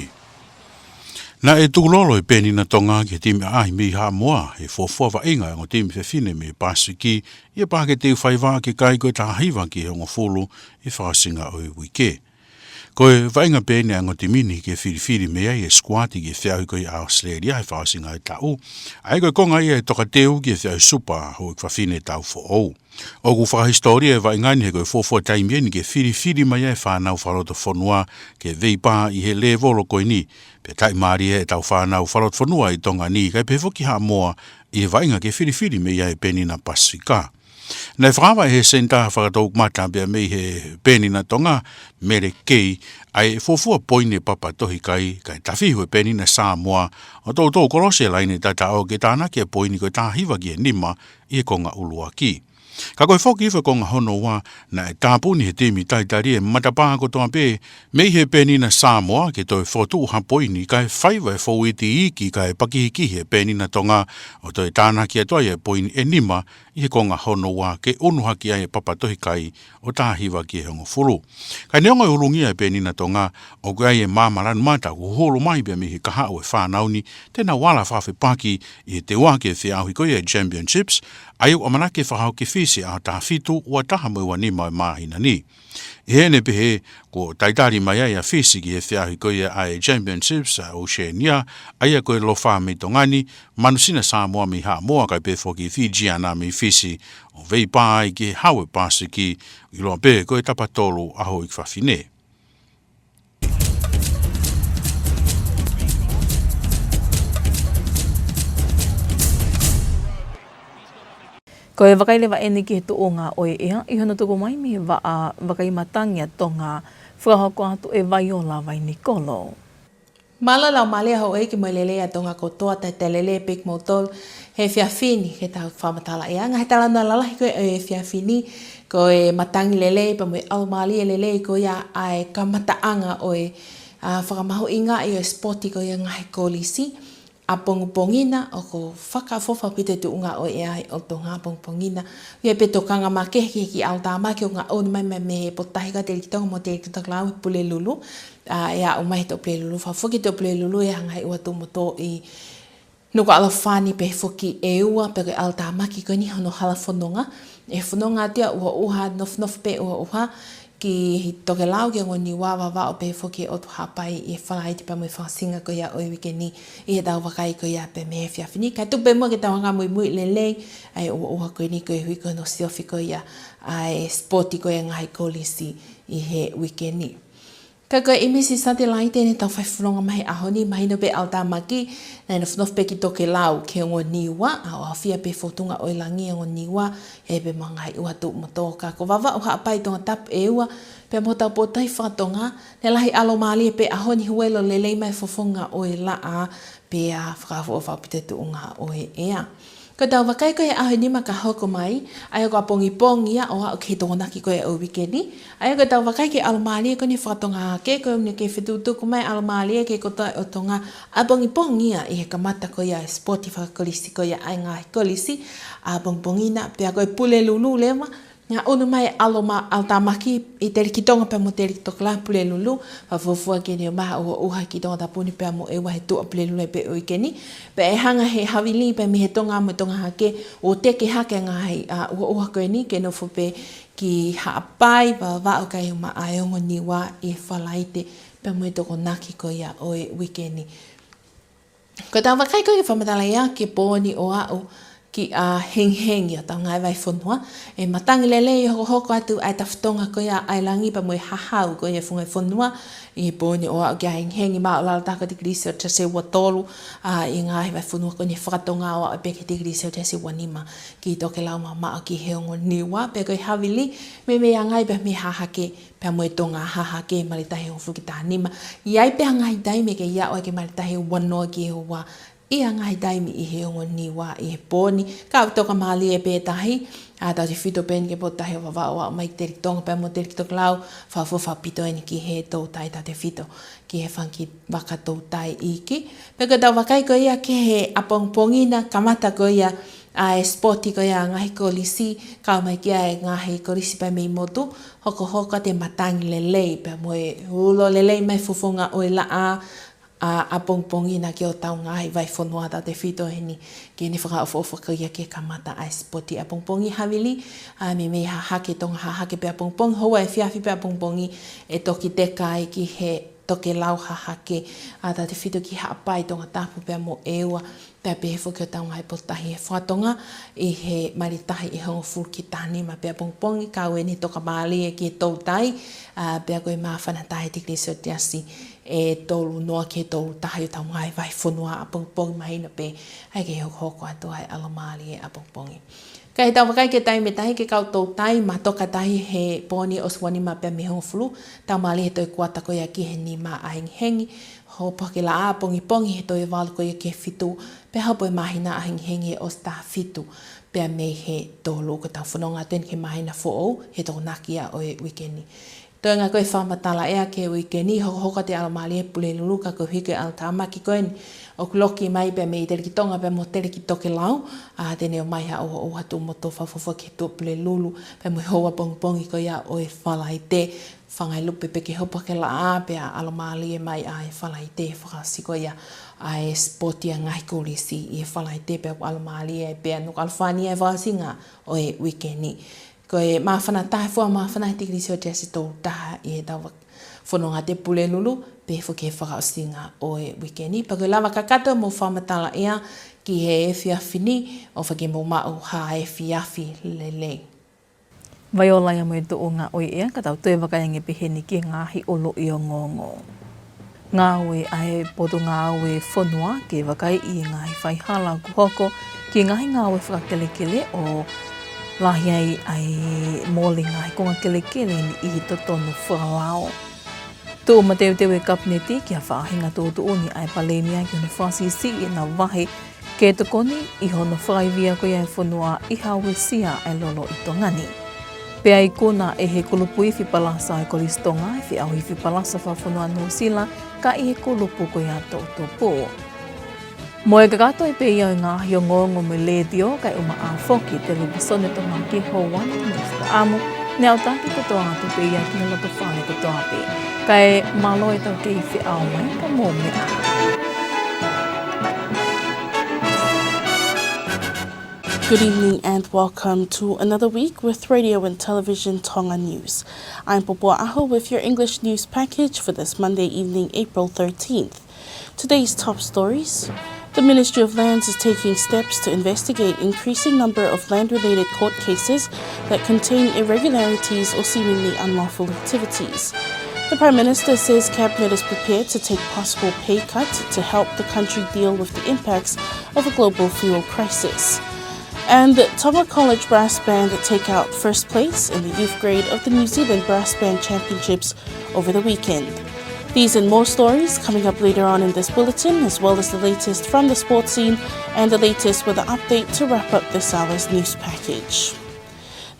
Naʻe tukulolo e Penina Tonga ki he timi ʻaʻahi mei Haʻamoa he fuofua vaʻinga ʻa e ongo timi fefine mei Pasifiki ʻi he Paʻake Teufaiva ke kai ko e taha hiva ki he hongofulu ʻi he fakaʻosinga ʻo e uike. Ko e vaʻinga pē eni ʻa e ongo timi ni ke filifili mei ai e sikuati ki he feʻauhi ko ia ʻa ʻAositelēlia he fakaʻosinga ʻo e taʻu. ʻA ia ko e konga ia e tokateu ki he feʻauhi Supa Houʻeiki Fafine taʻu foʻou. ʻOku fakahisitōlia e vaʻinga ni he ko e fuofua taimi eni ke filifili mai ai e fānau fakalotofonua ke veipā ʻi he lēvolo ko eni. Pea taʻimālie ʻetau fānau fakalotofonua ʻi Tonga ni, kae pehē foki Haʻamoa, ʻi he vaʻinga ke filifili mei ai e Penina Pasifika. Naʻe fakaava ʻe he Senitā Fakatoukumata pea mei he Penina Tonga, Mele Kei, ʻa e fuofua poini ʻa e papa tohi kai, kae tafihu e Penina Samoa ʻo toutou kolosi e laine tataʻo ke tānaki e poini ko e taha hiva ki he nima ʻi he konga ʻuluaki. Ka ko e foki hifo e konga hono ua, naʻe tāpuni he timi talitali e matapā kotoa pē mei he Penina Samoa ke toe fokotuʻu ha poini, kae faiva e fouiti iiki kae pakihikihi e Penina Tonga ʻo toe tānaki atu ai e poini ʻe nima ʻi he konga hono ua ke ʻunu hake ai e papa tohi kai ʻo taha hiva ki he hongofulu. Kae neongo e ulungia e Penina Tonga, ʻoku ʻi ai e maama lanu mata ʻoku huhulu mai pea mei he kahaʻu e fānau ni te nau ala fakafepaki ʻi he teuaki e feʻauhi ko ia e Championships, ʻa ia ʻoku ʻamanaki ke fakahoko ʻi Fisi ʻaho taha fitu, ua taha mo e ua nima ʻo e māhina ni. ʻI heʻene pehē, kuo talitali mai ai ʻa Fisi ki he feʻauhi ko ia ʻa e Championships ʻa Oceania, ʻa ia ko e Lofa mei Tonga ni, Manusina Samoa mei Haʻamoa, kae pehē foki Fijiana mei Fisi, ʻo veipā ai ki he Hau ʻo e Pasifiki, ʻiloa pē ko e Tapatolu ʻa Houʻeiki Fafine. Ko e vakai leva eni ki he tuʻunga ʻo e ʻea, ʻi hono tuku mai mei he vaʻa vakai matangi ʻa Tonga, fakahoko atu ʻe Vaiola Vainikolo. Mālō e laumālie ʻa houʻeiki mo e lelei ʻa Tonga kotoa, talitali lelei pē kimoutolu he efiafi ni. Ke tau fakamatala ʻe ʻa e ngaahi talanoa lalahi ko ē ʻo e efiafi ni, ko e matangi lelei pea mo e ʻalomālie lelei ko ia ʻa e kamataʻanga ʻo e, ʻa, fakamahuʻingaʻi ʻo e sipoti ko ia ngaahi kolisi. ʻApongipongi na ʻoku fakaʻofoʻofa ʻaupito e tuʻunga ʻo e ʻea ʻi ʻOtu Tonga ʻapongipongi na. ʻI ai pē tokanga makehe ki he kiʻi ʻalotāmaki ʻoku ngaʻunu mai mei, mei he potutahi ko ia ʻa Teleki Tonga mo Teleki Tokelau he Pulelulu. ʻA, ʻe aʻu mai he Tuʻapulelulu, fakafoki Tuʻapulelulu ʻi he anga e ua tuʻu motuʻa ʻi Nukuʻalofa ni pea foki ʻEua, pea ko e ʻalotāmaki ko eni hono hala fononga. ʻE fononga atu ia ʻUaʻuha, nofonofo pē ʻUaʻuha ki Tokelau, ki he ongo Niua, Vavaʻu pea foki ʻOtu Haʻapai ʻi he Falaite pea mo e fakaʻosinga ko ia ʻo e uike ni ʻi heʻetau vakai ko ia pē mei he efiafi ni. Kae tuku pē muʻa ke tau hanga ʻo muimui lelei ʻa e ʻUaʻuha ko eni koeʻuhi ko hono siofi ko ia ʻa e sipoti ko ia ngaahi kolisi ʻi he uike ni. Ka ko e ʻīmisi satelaite ʻeni ʻetau fai fononga mai he ʻaho ni, mahino pē ʻalotāmaki, naʻe nofonofo pē ki Tokelau ki he ongo Niua, ʻaofia pē fōtunga ʻo e langi ongo Niua, ʻi he pē mo e ngaahi ua tuʻu motuʻa. Ka ko Vavaʻu, Haʻapai, Tongatapu, ʻEua, pea mo hotau potutahi faka-Tonga, naʻe lahi ʻalomālie pē ʻaho ni, huelo lelei mai e fofonga ʻo e laʻā, pea fakaʻofoʻofa ʻaupito e tuʻunga ʻo e ʻea. Ko ʻetau vakai ko ia he ʻaho ʻe nima ka hoko mai, ʻa ia ko ʻapongipongi ia ʻo aʻu ki he Tokonaki ko ia ʻo e uike ni. ʻA ia ko ʻetau vakai ki he ʻalomālie ko eni faka-Tonga hahake, ko ʻene kei fetukutuku mai e ʻalomālie ki he kotoa ʻo Tonga ʻapongipongi ia ʻi he kamata ko ia e sipoti fakakolisi ko ia ʻa e ngaahi kolisi ʻapongipongi na, pea ko e Pulelulu leva, ngaʻunu mai e ʻaloma-, ʻalotāmaki ʻi Teleki Tonga pea mo Teleki Tokelau he Pulelulu, fakafuofua ke ne ō mai ha ʻuha ki Tongatapu ni pea mo ʻEua he Tuʻapulelulu pē ʻo e uike ni. Pea ʻe hanga ʻe he havili pē mei he Tonga mo Tonga hahake ʻo teke hake e ngaahi, ʻa, ʻuha ko eni ke nofo pē ki Haʻapai, Vavaʻu kae ʻumaʻā e ongo Niua ʻi he Falaite pea mo e Tokonaki ko ia ʻo e uike ni. Ko ʻetau vakai ko ia ke fakamatala ia ki he pō ni ʻo aʻu ki ʻahengihengi ʻo ʻetau ngaahi vahefonua. ʻE matangi lelei hokohoko atu ʻa e tafatonga ko ia ʻa e langi pea mo e hahau ko ia e funga e fonua ʻi he pō ni ʻo aʻu ki ʻahengihengi, mamaʻo lalo taha ko e tikilī selesiasi ʻe ua tolu, ʻa, ʻi he ngaahi vahefonua ko eni faka-Tonga ʻo aʻu pē ki he tikilī selesiasi ʻe ua nima ki Tokelau, mamaʻo ki he ongo Niua. Pea ko e havili, meimei angai pē mei he hahake pea mo e Tonga hahake, mali tahi hongofulu ki he taha nima. ʻI ai pē ha ngaahi taimi ke ʻi ai ʻa e mali tahi ua noa ki he ua ʻi ha ngaahi taimi ʻi he ongo Niua ʻi he pō ni. Kau tokamālie pē tahi ʻa tautefito pē eni ki he potutahi ʻo Vavaʻu ʻo aʻu mai ki Telitonga pea mo Telekitokelau, fakaʻofoʻofa ʻaupito eni ki he toutai tautefito, ki he fanga kiʻi vaka toutai iiki. Pea ko ʻetau vakai ko ia ki he ʻapongipongi naʻe kamata ko ia ʻa e sipoti ko ia ngaahi kolisi, kau mai ki ai ngaahi kolisi pea mei motu, hokohoko atu e matangi lelei pea mo e ulo lelei mai fufunga ʻo e laʻā ʻapongipongi naʻa ke ʻo tau ngaahi vai fonua tautefito heni, ke ne fakaʻofoʻofa ko ia ke kamata ʻa e sipoti ʻapongipongi havili, ʻa meimei hahake Tonga hahake pē ʻapongipongi, houa efiafi pē ʻapongipongi ʻe toki teka ai ki he tokelau hahake ʻa tautefito ki Haʻapai, Tongatapu pea mo ʻEua, pea pehē foki ʻo tau ngaahi potutahi he fakatonga ʻi he mali tahi ʻe hongofulu ki he taha nima pē ʻapongipongi, kau eni tokamālie ki he toutai, ʻa, pea ko e māfana tahi tikilisi ʻo tiasi ʻe tolu noa ki he tolu tahi ʻo tau ngaahi vai fonua ʻapongipongi mahino pē, ʻa ia ke hokohoko atu ʻa e ʻalomālie ʻapongipongi. Ka ʻi heʻetau vakai ki he taimi tahi ki he kau toutai, matoka tahi he pō ni ʻosi ua nima pea mei he hongofulu, tau mālie he toe kuata ko ia ki he nima ʻahengihengi, hopo hake laʻā ʻapongipongi he toe valu ko ia ki he fitu, pea hopo e māhina ʻahengihengi he ʻosi taha fitu pea mei he tolu, ko ʻetau fononga atu eni ki he māhina foʻou he Tokonaki ia ʻo e uike ni. Toenga ko e fakamatala ʻea ki he uike ni, hokohoko atu e ʻalomālie Pulelulu ka ko e hiki e ʻalu tāmaki ko eni ʻoku loki mai pea mei Telekitonga pea mo Telekitokelau, ʻa, te ne ō mai ha ʻohoʻoha tuʻu motu fakaʻofoʻofa ki he Tuʻapulelulu pea mo e houa pongipongi ko ia ʻo e Falaite, fanga e lupe pē ke hopo hake laʻā pea ʻalomālie mai ʻa e Falaite, fakaʻosi ko ia ʻa e sipoti ʻa e ngaahi kolisi ʻi he Falaite pea ʻoku ʻalomālie ai pē ʻa Nukuʻalofa ni ʻa e fakaʻosinga ʻo e uike ni. Ko e māfana tahi, fua māfana he tikilisi ʻo tiasi tolu taha ʻi heʻetau fononga atu e Pulelulu, pehē foki he fakaʻosinga ʻo e uike ni. Pea ko e lava kakato mo fakamatala ʻea ki he efiafi ni, ʻofa ke mou maʻu ha efiafi lelei. Vaiola ia mo e tuʻunga ʻo e ʻea, ka tau toe vakai ange pē heni ki he ngaahi ʻuluʻi ongoongo. Ngāue ʻa e Potungāue Fonua ke vakaiʻi e ngaahi faihala ʻoku hoko ki he ngaahi ngāue fakakelekele ʻo lahi ai ʻa e mole ngaahi konga kelekele ni ʻi he totonu fakalao. Tuʻu mateuteu e Kapineti ki ha faʻahinga tuʻutuʻuni ʻa e Palēmia ki hono fakasiʻisiʻi ʻena vahe ke tokoni ʻi hono fakaivia ko ia e fonua ʻi ha uesia ʻa e lolo ʻi Tonga ni. Pea ikuna ʻe he kulupu ifi palasa ʻa e Kolisi Tonga e feʻauhi ifi palasa fakafonua Nuʻusila, ka ʻi he kulupu ko ia toʻutupu. Mo e kakato ʻe pē ia ʻo e ngaahi ongoongo mei he Letiō, kae ʻumaʻā foki e Televīsone Tonga ki he houa ni mo e fakaʻamu, ne aʻutaki kotoa atu pē ia ki he loto fale kotoa pē. Kae mālō e tau kei feʻao mai, ka mou meʻa ā. Good evening and welcome to another week with Radio and Television Tonga News. I'm Popo Aho with your English news package for this Monday evening, April thirteenth. Today's top stories. The Ministry of Lands is taking steps to investigate increasing number of land-related court cases that contain irregularities or seemingly unlawful activities. The Prime Minister says Cabinet is prepared to take possible pay cut to help the country deal with the impacts of a global fuel crisis. And Tonga College Brass Band take out first place in the youth grade of the New Zealand Brass Band Championships over the weekend. These and more stories coming up later on in this bulletin, as well as the latest from the sports scene and the latest weather update to wrap up this hour's news package.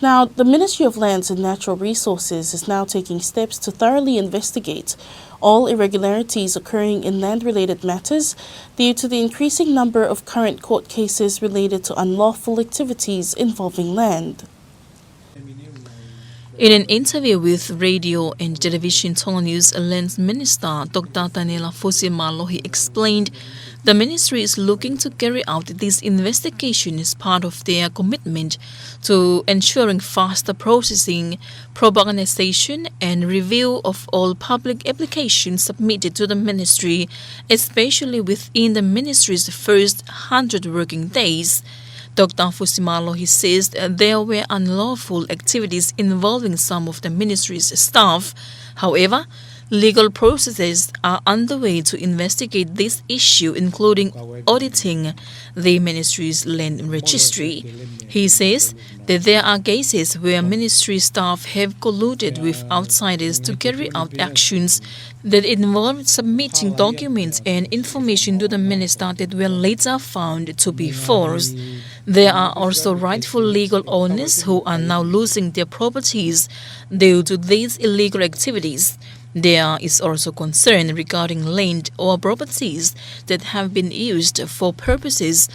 Now, the Ministry of Lands and Natural Resources is now taking steps to thoroughly investigate all irregularities occurring in land-related matters due to the increasing number of current court cases related to unlawful activities involving land. In an interview with Radio and Television Tonga News, Lands Minister Doctor Taniela Fusimālohi explained the ministry is looking to carry out this investigation as part of their commitment to ensuring faster processing, proper organization, and review of all public applications submitted to the ministry, especially within the ministry's first hundred working days. Doctor Fusimālohi says there were unlawful activities involving some of the ministry's staff. However, Legal processes are underway to investigate this issue, including auditing the ministry's land registry. He says that there are cases where ministry staff have colluded with outsiders to carry out actions that involve submitting documents and information to the minister that were later found to be false. There are also rightful legal owners who are now losing their properties due to these illegal activities. There is also concern regarding land or properties that have been used for purposes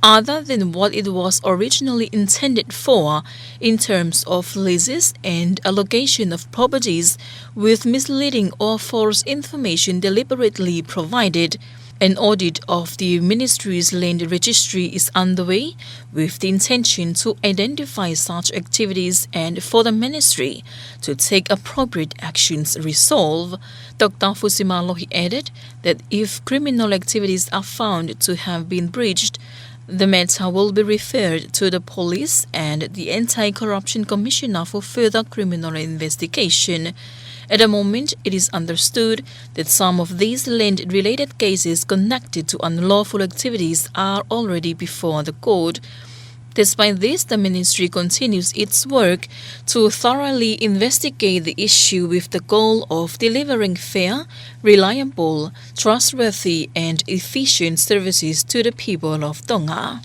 other than what it was originally intended for in terms of leases and allocation of properties, with misleading or false information deliberately provided. An audit of the ministry's land registry is underway, with the intention to identify such activities and for the ministry to take appropriate actions resolve. Doctor Fusimalohi added that if criminal activities are found to have been breached, the matter will be referred to the police and the Anti-Corruption Commissioner for further criminal investigation. At the moment, it is understood that some of these land-related cases connected to unlawful activities are already before the court. Despite this, the ministry continues its work to thoroughly investigate the issue with the goal of delivering fair, reliable, trustworthy, and efficient services to the people of Tonga.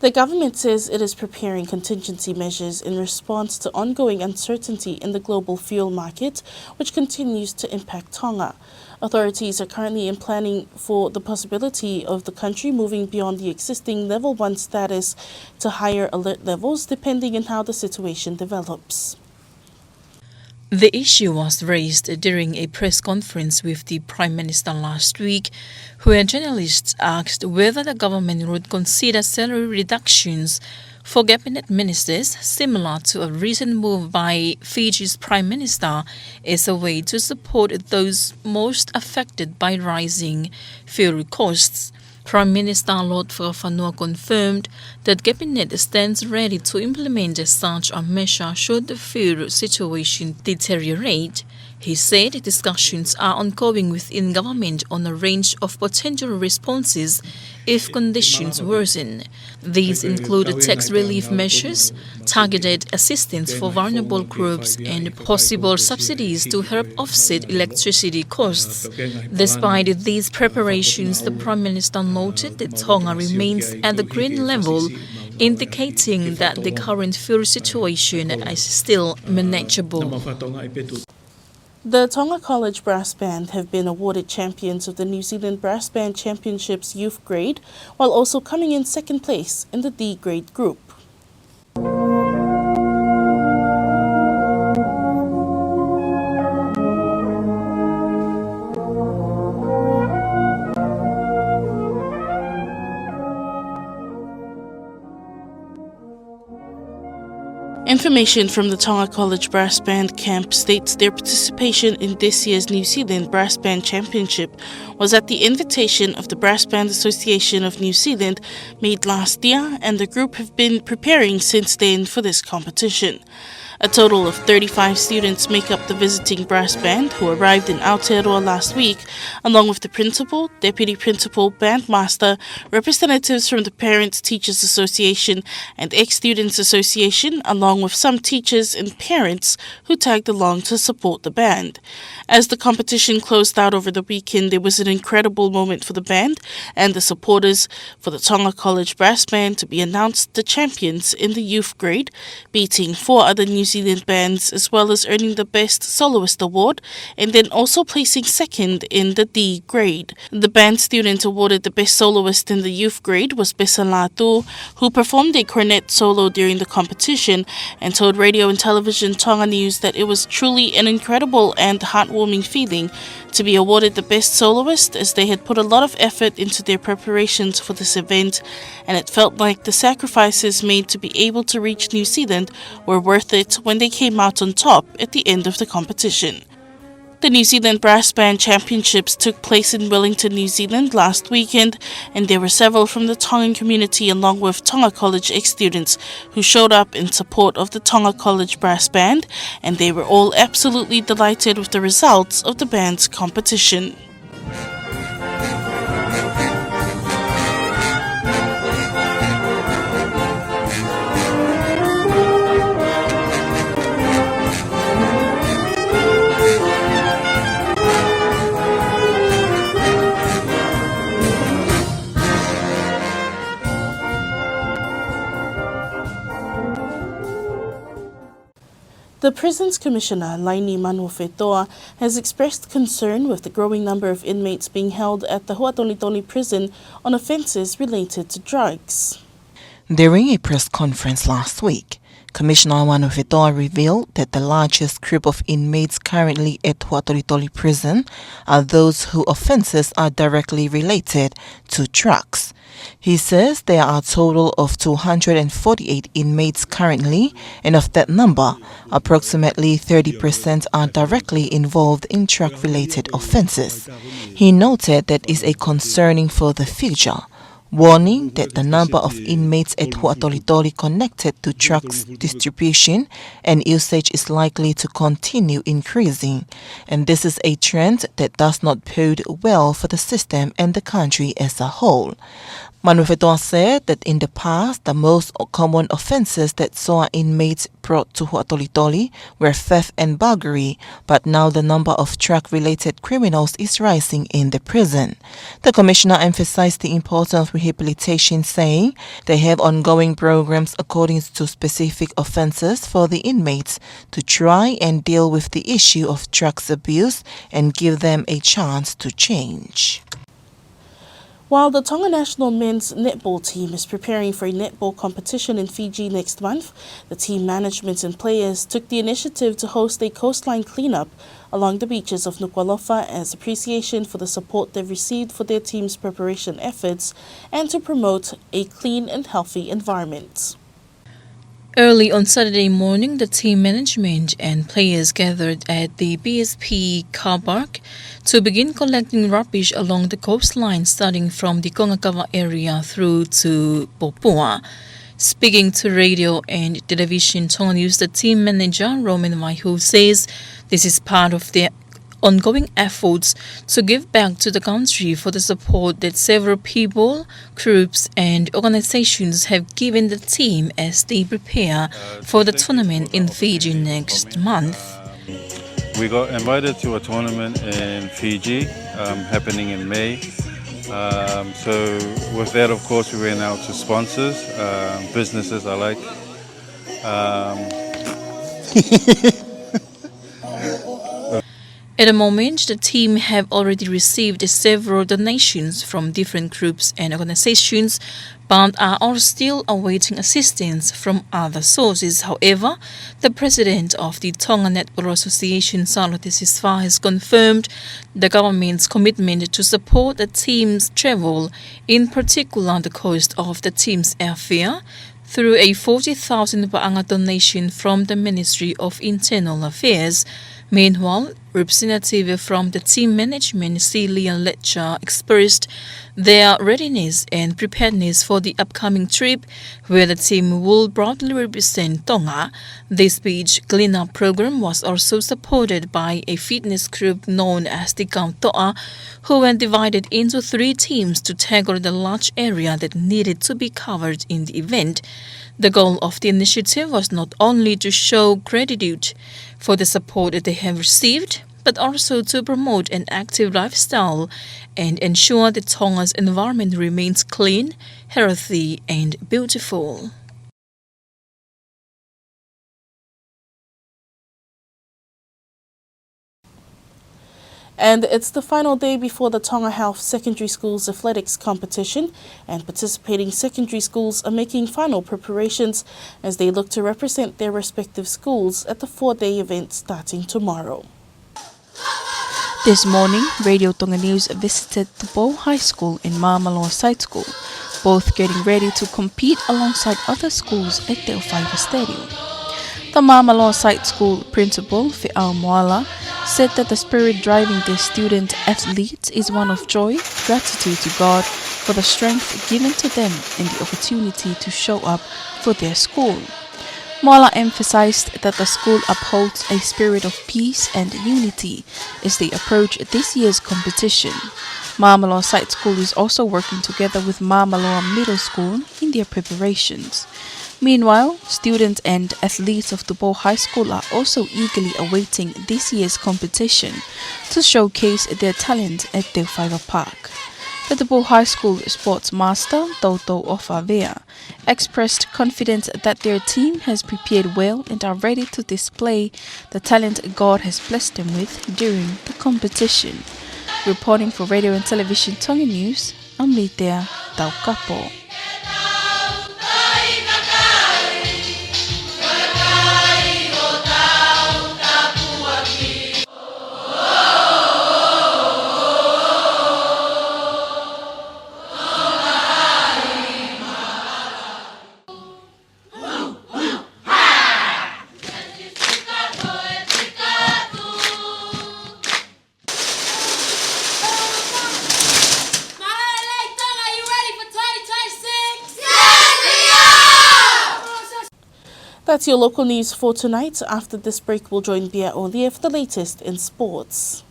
The government says it is preparing contingency measures in response to ongoing uncertainty in the global fuel market, which continues to impact Tonga. Authorities are currently in planning for the possibility of the country moving beyond the existing level one status to higher alert levels, depending on how the situation develops. The issue was raised during a press conference with the Prime Minister last week, where journalists asked whether the government would consider salary reductions for cabinet ministers, similar to a recent move by Fiji's Prime Minister, as a way to support those most affected by rising fuel costs. Prime Minister Lord Fakafanua confirmed that Cabinet stands ready to implement such a measure should the fuel situation deteriorate. He said discussions are ongoing within government on a range of potential responses if conditions worsen. These include tax relief measures targeted assistance for vulnerable groups and possible subsidies to help offset electricity costs. Despite these preparations, the Prime Minister noted that Tonga remains at the green level, indicating that the current fuel situation is still manageable. The Tonga College Brass Band have been awarded champions of the New Zealand Brass Band Championships Youth Grade, while also coming in second place in the D grade group. Information from the Tonga College Brass Band Camp states their participation in this year's New Zealand Brass Band Championship was at the invitation of the Brass Band Association of New Zealand, made last year, and the group have been preparing since then for this competition. A total of thirty-five students make up the visiting brass band who arrived in Aotearoa last week, along with the principal, deputy principal, bandmaster, representatives from the Parents Teachers Association and Ex-Students Association, along with some teachers and parents who tagged along to support the band. As the competition closed out over the weekend, there was an incredible moment for the band and the supporters for the Tonga College Brass Band to be announced the champions in the youth grade, beating four other New Zealand bands, as well as earning the Best Soloist Award, and then also placing second in the D grade. The band student awarded the best soloist in the youth grade was Besa Latu, who performed a cornet solo during the competition and told Radio and Television Tonga News that it was truly an incredible and heartwarming feeling to be awarded the best soloist, as they had put a lot of effort into their preparations for this event, and it felt like the sacrifices made to be able to reach New Zealand were worth it when they came out on top at the end of the competition. The New Zealand Brass Band Championships took place in Wellington, New Zealand last weekend, and there were several from the Tongan community along with Tonga College ex-students who showed up in support of the Tonga College Brass Band, and they were all absolutely delighted with the results of the band's competition. The Prisons Commissioner, Laini Manuofetoa, has expressed concern with the growing number of inmates being held at the Huatolitoli prison on offences related to drugs. During a press conference last week, Commissioner Manuofetoa revealed that the largest group of inmates currently at Huatolitoli prison are those whose offences are directly related to drugs. He says there are a total of two hundred and forty-eight inmates currently, and of that number, approximately thirty percent are directly involved in drug-related offences. He noted that is a concerning for the future, warning that the number of inmates at Huatolitoli connected to drugs distribution and usage is likely to continue increasing, and this is a trend that does not bode well for the system and the country as a whole. Manuofetoa said that in the past, the most common offences that saw inmates brought to Huatolitoli were theft and burglary, but now the number of drug-related criminals is rising in the prison. The commissioner emphasized the importance of rehabilitation, saying they have ongoing programs according to specific offences for the inmates to try and deal with the issue of drugs abuse and give them a chance to change. While the Tonga national men's netball team is preparing for a netball competition in Fiji next month, the team management and players took the initiative to host a coastline cleanup along the beaches of Nuku'alofa as appreciation for the support they've received for their team's preparation efforts and to promote a clean and healthy environment. Early on Saturday morning, the team management and players gathered at the B S P car park to begin collecting rubbish along the coastline, starting from the Kongakava area through to Popua. Speaking to radio and television Tonga News, the team manager, Roman Vaihu, says this is part of their ongoing efforts to give back to the country for the support that several people, groups and organizations have given the team as they prepare for the tournament in Fiji next month. We got invited to a tournament in Fiji, um, happening in May. Um, so with that, of course, we went out to sponsors, um, businesses alike. Um, At the moment, the team have already received several donations from different groups and organizations, but are all still awaiting assistance from other sources. However, the president of the Tonga Netball Association, Salote Sisifā, has confirmed the government's commitment to support the team's travel, in particular the cost of the team's airfare, through a forty thousand paʻanga donation from the Ministry of Internal Affairs. Meanwhile, representative from the team management, Celia Letcher, expressed their readiness and preparedness for the upcoming trip, where the team will proudly represent Tonga. This beach cleanup program was also supported by a fitness group known as the Kautoʻa, who were divided into three teams to tackle the large area that needed to be covered in the event. The goal of the initiative was not only to show gratitude for the support that they have received, but also to promote an active lifestyle and ensure that Tonga's environment remains clean, healthy and beautiful. And it's the final day before the Tonga Health Secondary Schools Athletics Competition, and participating secondary schools are making final preparations as they look to represent their respective schools at the four-day event starting tomorrow. This morning, Radio Tonga News visited Tupou High School and Māmaloa Side School, both getting ready to compete alongside other schools at Teofaiva Stadium. The Māmaloa Side School principal, Feʻao Moala, said that the spirit driving their student athletes is one of joy, gratitude to God for the strength given to them and the opportunity to show up for their school. Moala emphasized that the school upholds a spirit of peace and unity as they approach this year's competition. Māmaloa Site School is also working together with Māmaloa Middle School in their preparations. Meanwhile, students and athletes of Tupou High School are also eagerly awaiting this year's competition to showcase their talent at Teufaiva Park. The Tupou High School sports master, Toutou Ofavea, expressed confidence that their team has prepared well and are ready to display the talent God has blessed them with during the competition. Reporting for Radio and Television Tonga News, I'm Litea Taukapo. That's your local news for tonight. After this break, we'll join Pia Olie for the latest in sports.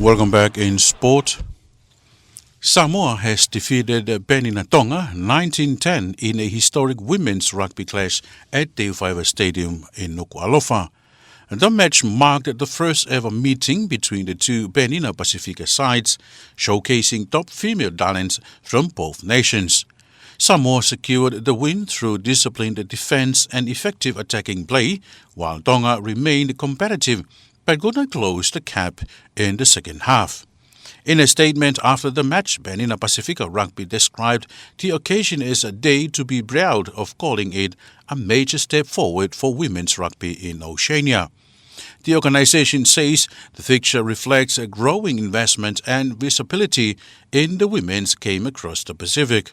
Welcome back in sport. Samoa has defeated Penina Tonga nineteen ten in a historic women's rugby clash at Teufaiva Stadium in Nukuʻalofa. The match marked the first ever meeting between the two Penina Pasifika sides, showcasing top female talents from both nations. Samoa secured the win through disciplined defense and effective attacking play, while Tonga remained competitive but could not close the gap in the second half. In a statement after the match, Penina Pasifika Rugby described the occasion as a day to be proud of, calling it a major step forward for women's rugby in Oceania. The organization says the fixture reflects a growing investment and visibility in the women's game across the Pacific.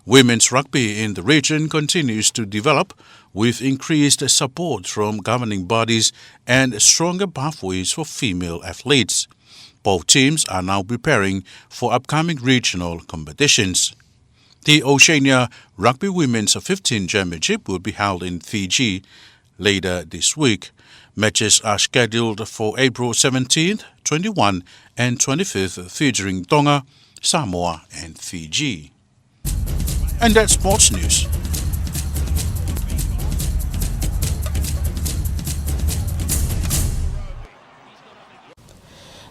Women's rugby in the region continues to develop, with increased support from governing bodies and stronger pathways for female athletes. Both teams are now preparing for upcoming regional competitions. The Oceania Rugby Women's fifteen Championship will be held in Fiji later this week. Matches are scheduled for April seventeenth, twenty-one, and twenty-fifth, featuring Tonga, Samoa, and Fiji. And that's sports news.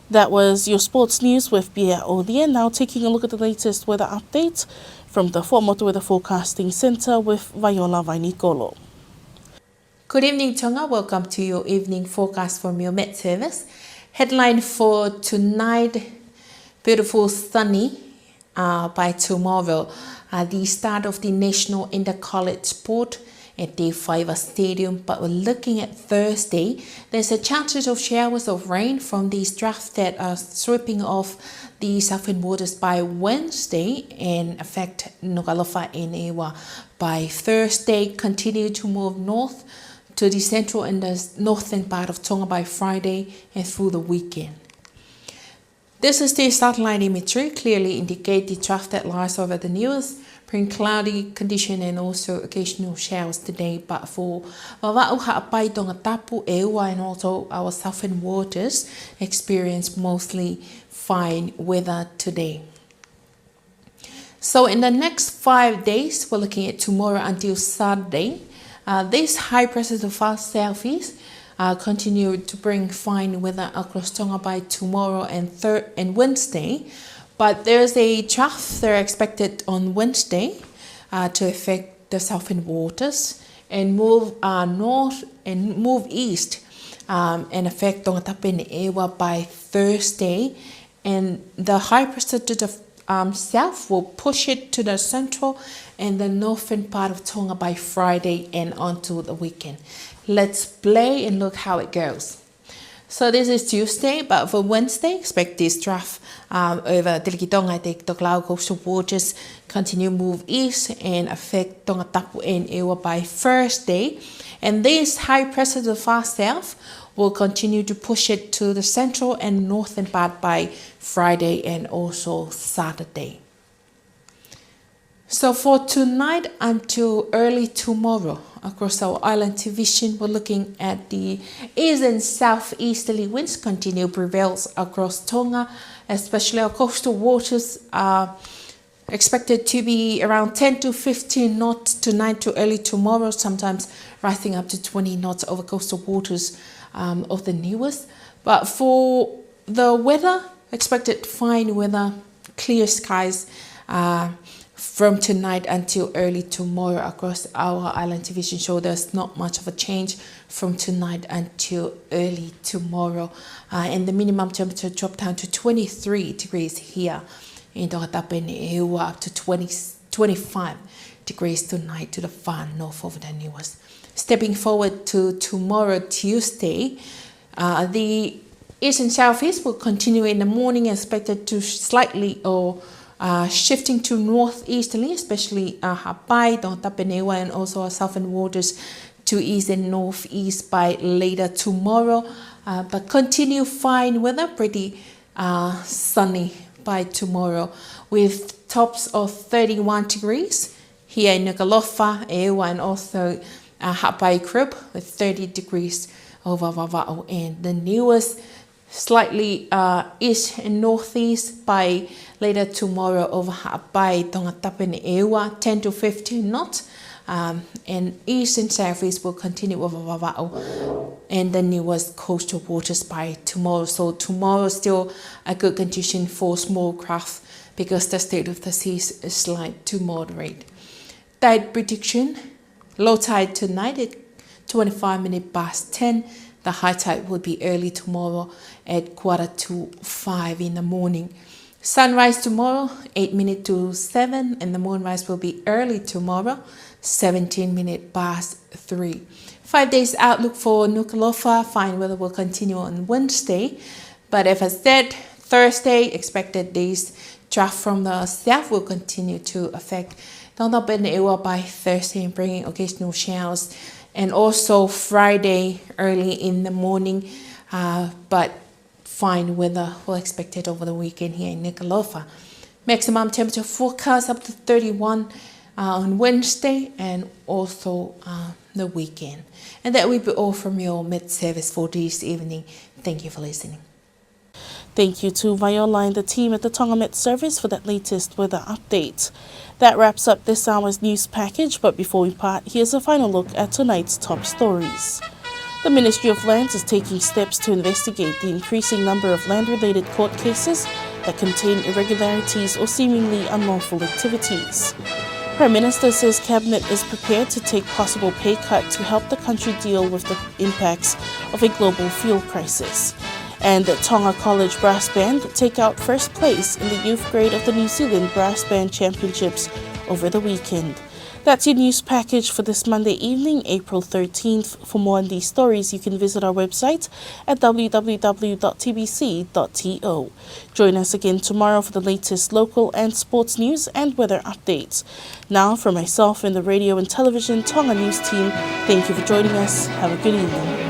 That was your sports news with Pia Olie. Now taking a look at the latest weather update from the Fuaʻamotu Weather Forecasting Centre with Viola Vainikolo. Good evening, Tonga. Welcome to your evening forecast from your Met Service. Headline for tonight, beautiful sunny, uh, by tomorrow. Uh, the start of the National Inter-College Sport at Teufaiva Stadium, but we're looking at Thursday. There's a chances of showers of rain from these trough that are sweeping off the southern waters by Wednesday and affect Nukuʻalofa and ʻEua. By Thursday, continue to move north to the central and the northern part of Tonga by Friday and through the weekend. This is the satellite imagery, clearly indicate the trough that lies over the Niuas, bring cloudy condition and also occasional showers today, but for Vavaʻu, Haʻapai, Tongatapu, ʻEua, and also our southern waters experience mostly fine weather today. So in the next five days, we're looking at tomorrow until Saturday. Uh, this high pressure to fast southeast, uh, continue to bring fine weather across Tonga by tomorrow and thir-, and Wednesday. But there's a trough there expected on Wednesday, uh, to affect the southern waters and move, uh, north and move east, um, and affect Tongatapu and ʻEua by Thursday. And the high pressure to the, um, south will push it to the central and the northern part of Tonga by Friday and onto the weekend. Let's play and look how it goes. So this is Tuesday, but for Wednesday, expect this trough, um, over Telekitonga, Tokelau coastal waters, continue move east and affect Tongatapu and ʻEua by Thursday. And this high pressure to the far south will continue to push it to the central and northern part by Friday and also Saturday. So for tonight until early tomorrow, across our island division, we're looking at the east and southeasterly winds continue prevails across Tonga, especially our coastal waters are expected to be around ten to fifteen knots tonight to early tomorrow, sometimes rising up to twenty knots over coastal waters, um, of the Niuas. But for the weather, expected fine weather, clear skies, uh, from tonight until early tomorrow across our island division. So there's not much of a change from tonight until early tomorrow. Uh, and the minimum temperature dropped down to twenty-three degrees here in Tongatapu and ʻEua, up to twenty, twenty-five degrees tonight to the far north of the Niuas. Stepping forward to tomorrow, Tuesday, uh, the east and southeast will continue in the morning, expected to slightly or, uh, shifting to northeasterly, especially, uh, Haʻapai, Tongatapu and ʻEua, and also our southern waters to east and northeast by later tomorrow. Uh, but continue fine weather, pretty, uh, sunny by tomorrow, with tops of thirty-one degrees here in Nukuʻalofa, ʻEua, and also, uh, Haʻapai group with thirty degrees over Vavaʻu and the Niuas. Slightly, uh, east and northeast by later tomorrow over Haʻapai, Tongatapu and ʻEua, ten to fifteen knots. Um, and east and southeast will continue over Vavaʻu and the Niuas coastal waters by tomorrow. So tomorrow still a good condition for small craft because the state of the seas is slight to moderate. Tide prediction, low tide tonight at twenty-five minutes past ten. The high tide will be early tomorrow at quarter to five in the morning. Sunrise tomorrow, eight minutes to seven, and the moonrise will be early tomorrow, seventeen minutes past three. Five days outlook for Nukuʻalofa. Fine weather will continue on Wednesday. But as I said, Thursday, expected this trough from the south will continue to affect Tongatapu and ʻEua by Thursday, bringing occasional showers. And also Friday, early in the morning, uh, but fine weather will expected over the weekend here in Nukuʻalofa. Maximum temperature forecast up to thirty-one, uh, on Wednesday and also, uh, the weekend. And that will be all from your Met service for this evening. Thank you for listening. Thank you to Viola and the team at the Tonga Met Service for that latest weather update. That wraps up this hour's news package, but before we part, here's a final look at tonight's top stories. The Ministry of Lands is taking steps to investigate the increasing number of land-related court cases that contain irregularities or seemingly unlawful activities. Prime Minister says Cabinet is prepared to take possible pay cut to help the country deal with the impacts of a global fuel crisis. And the Tonga College Brass Band take out first place in the youth grade of the New Zealand Brass Band Championships over the weekend. That's your news package for this Monday evening, April thirteenth. For more on these stories, you can visit our website at w w w dot t b c dot t o. Join us again tomorrow for the latest local and sports news and weather updates. Now, from myself and the Radio and Television Tonga News team, thank you for joining us. Have a good evening.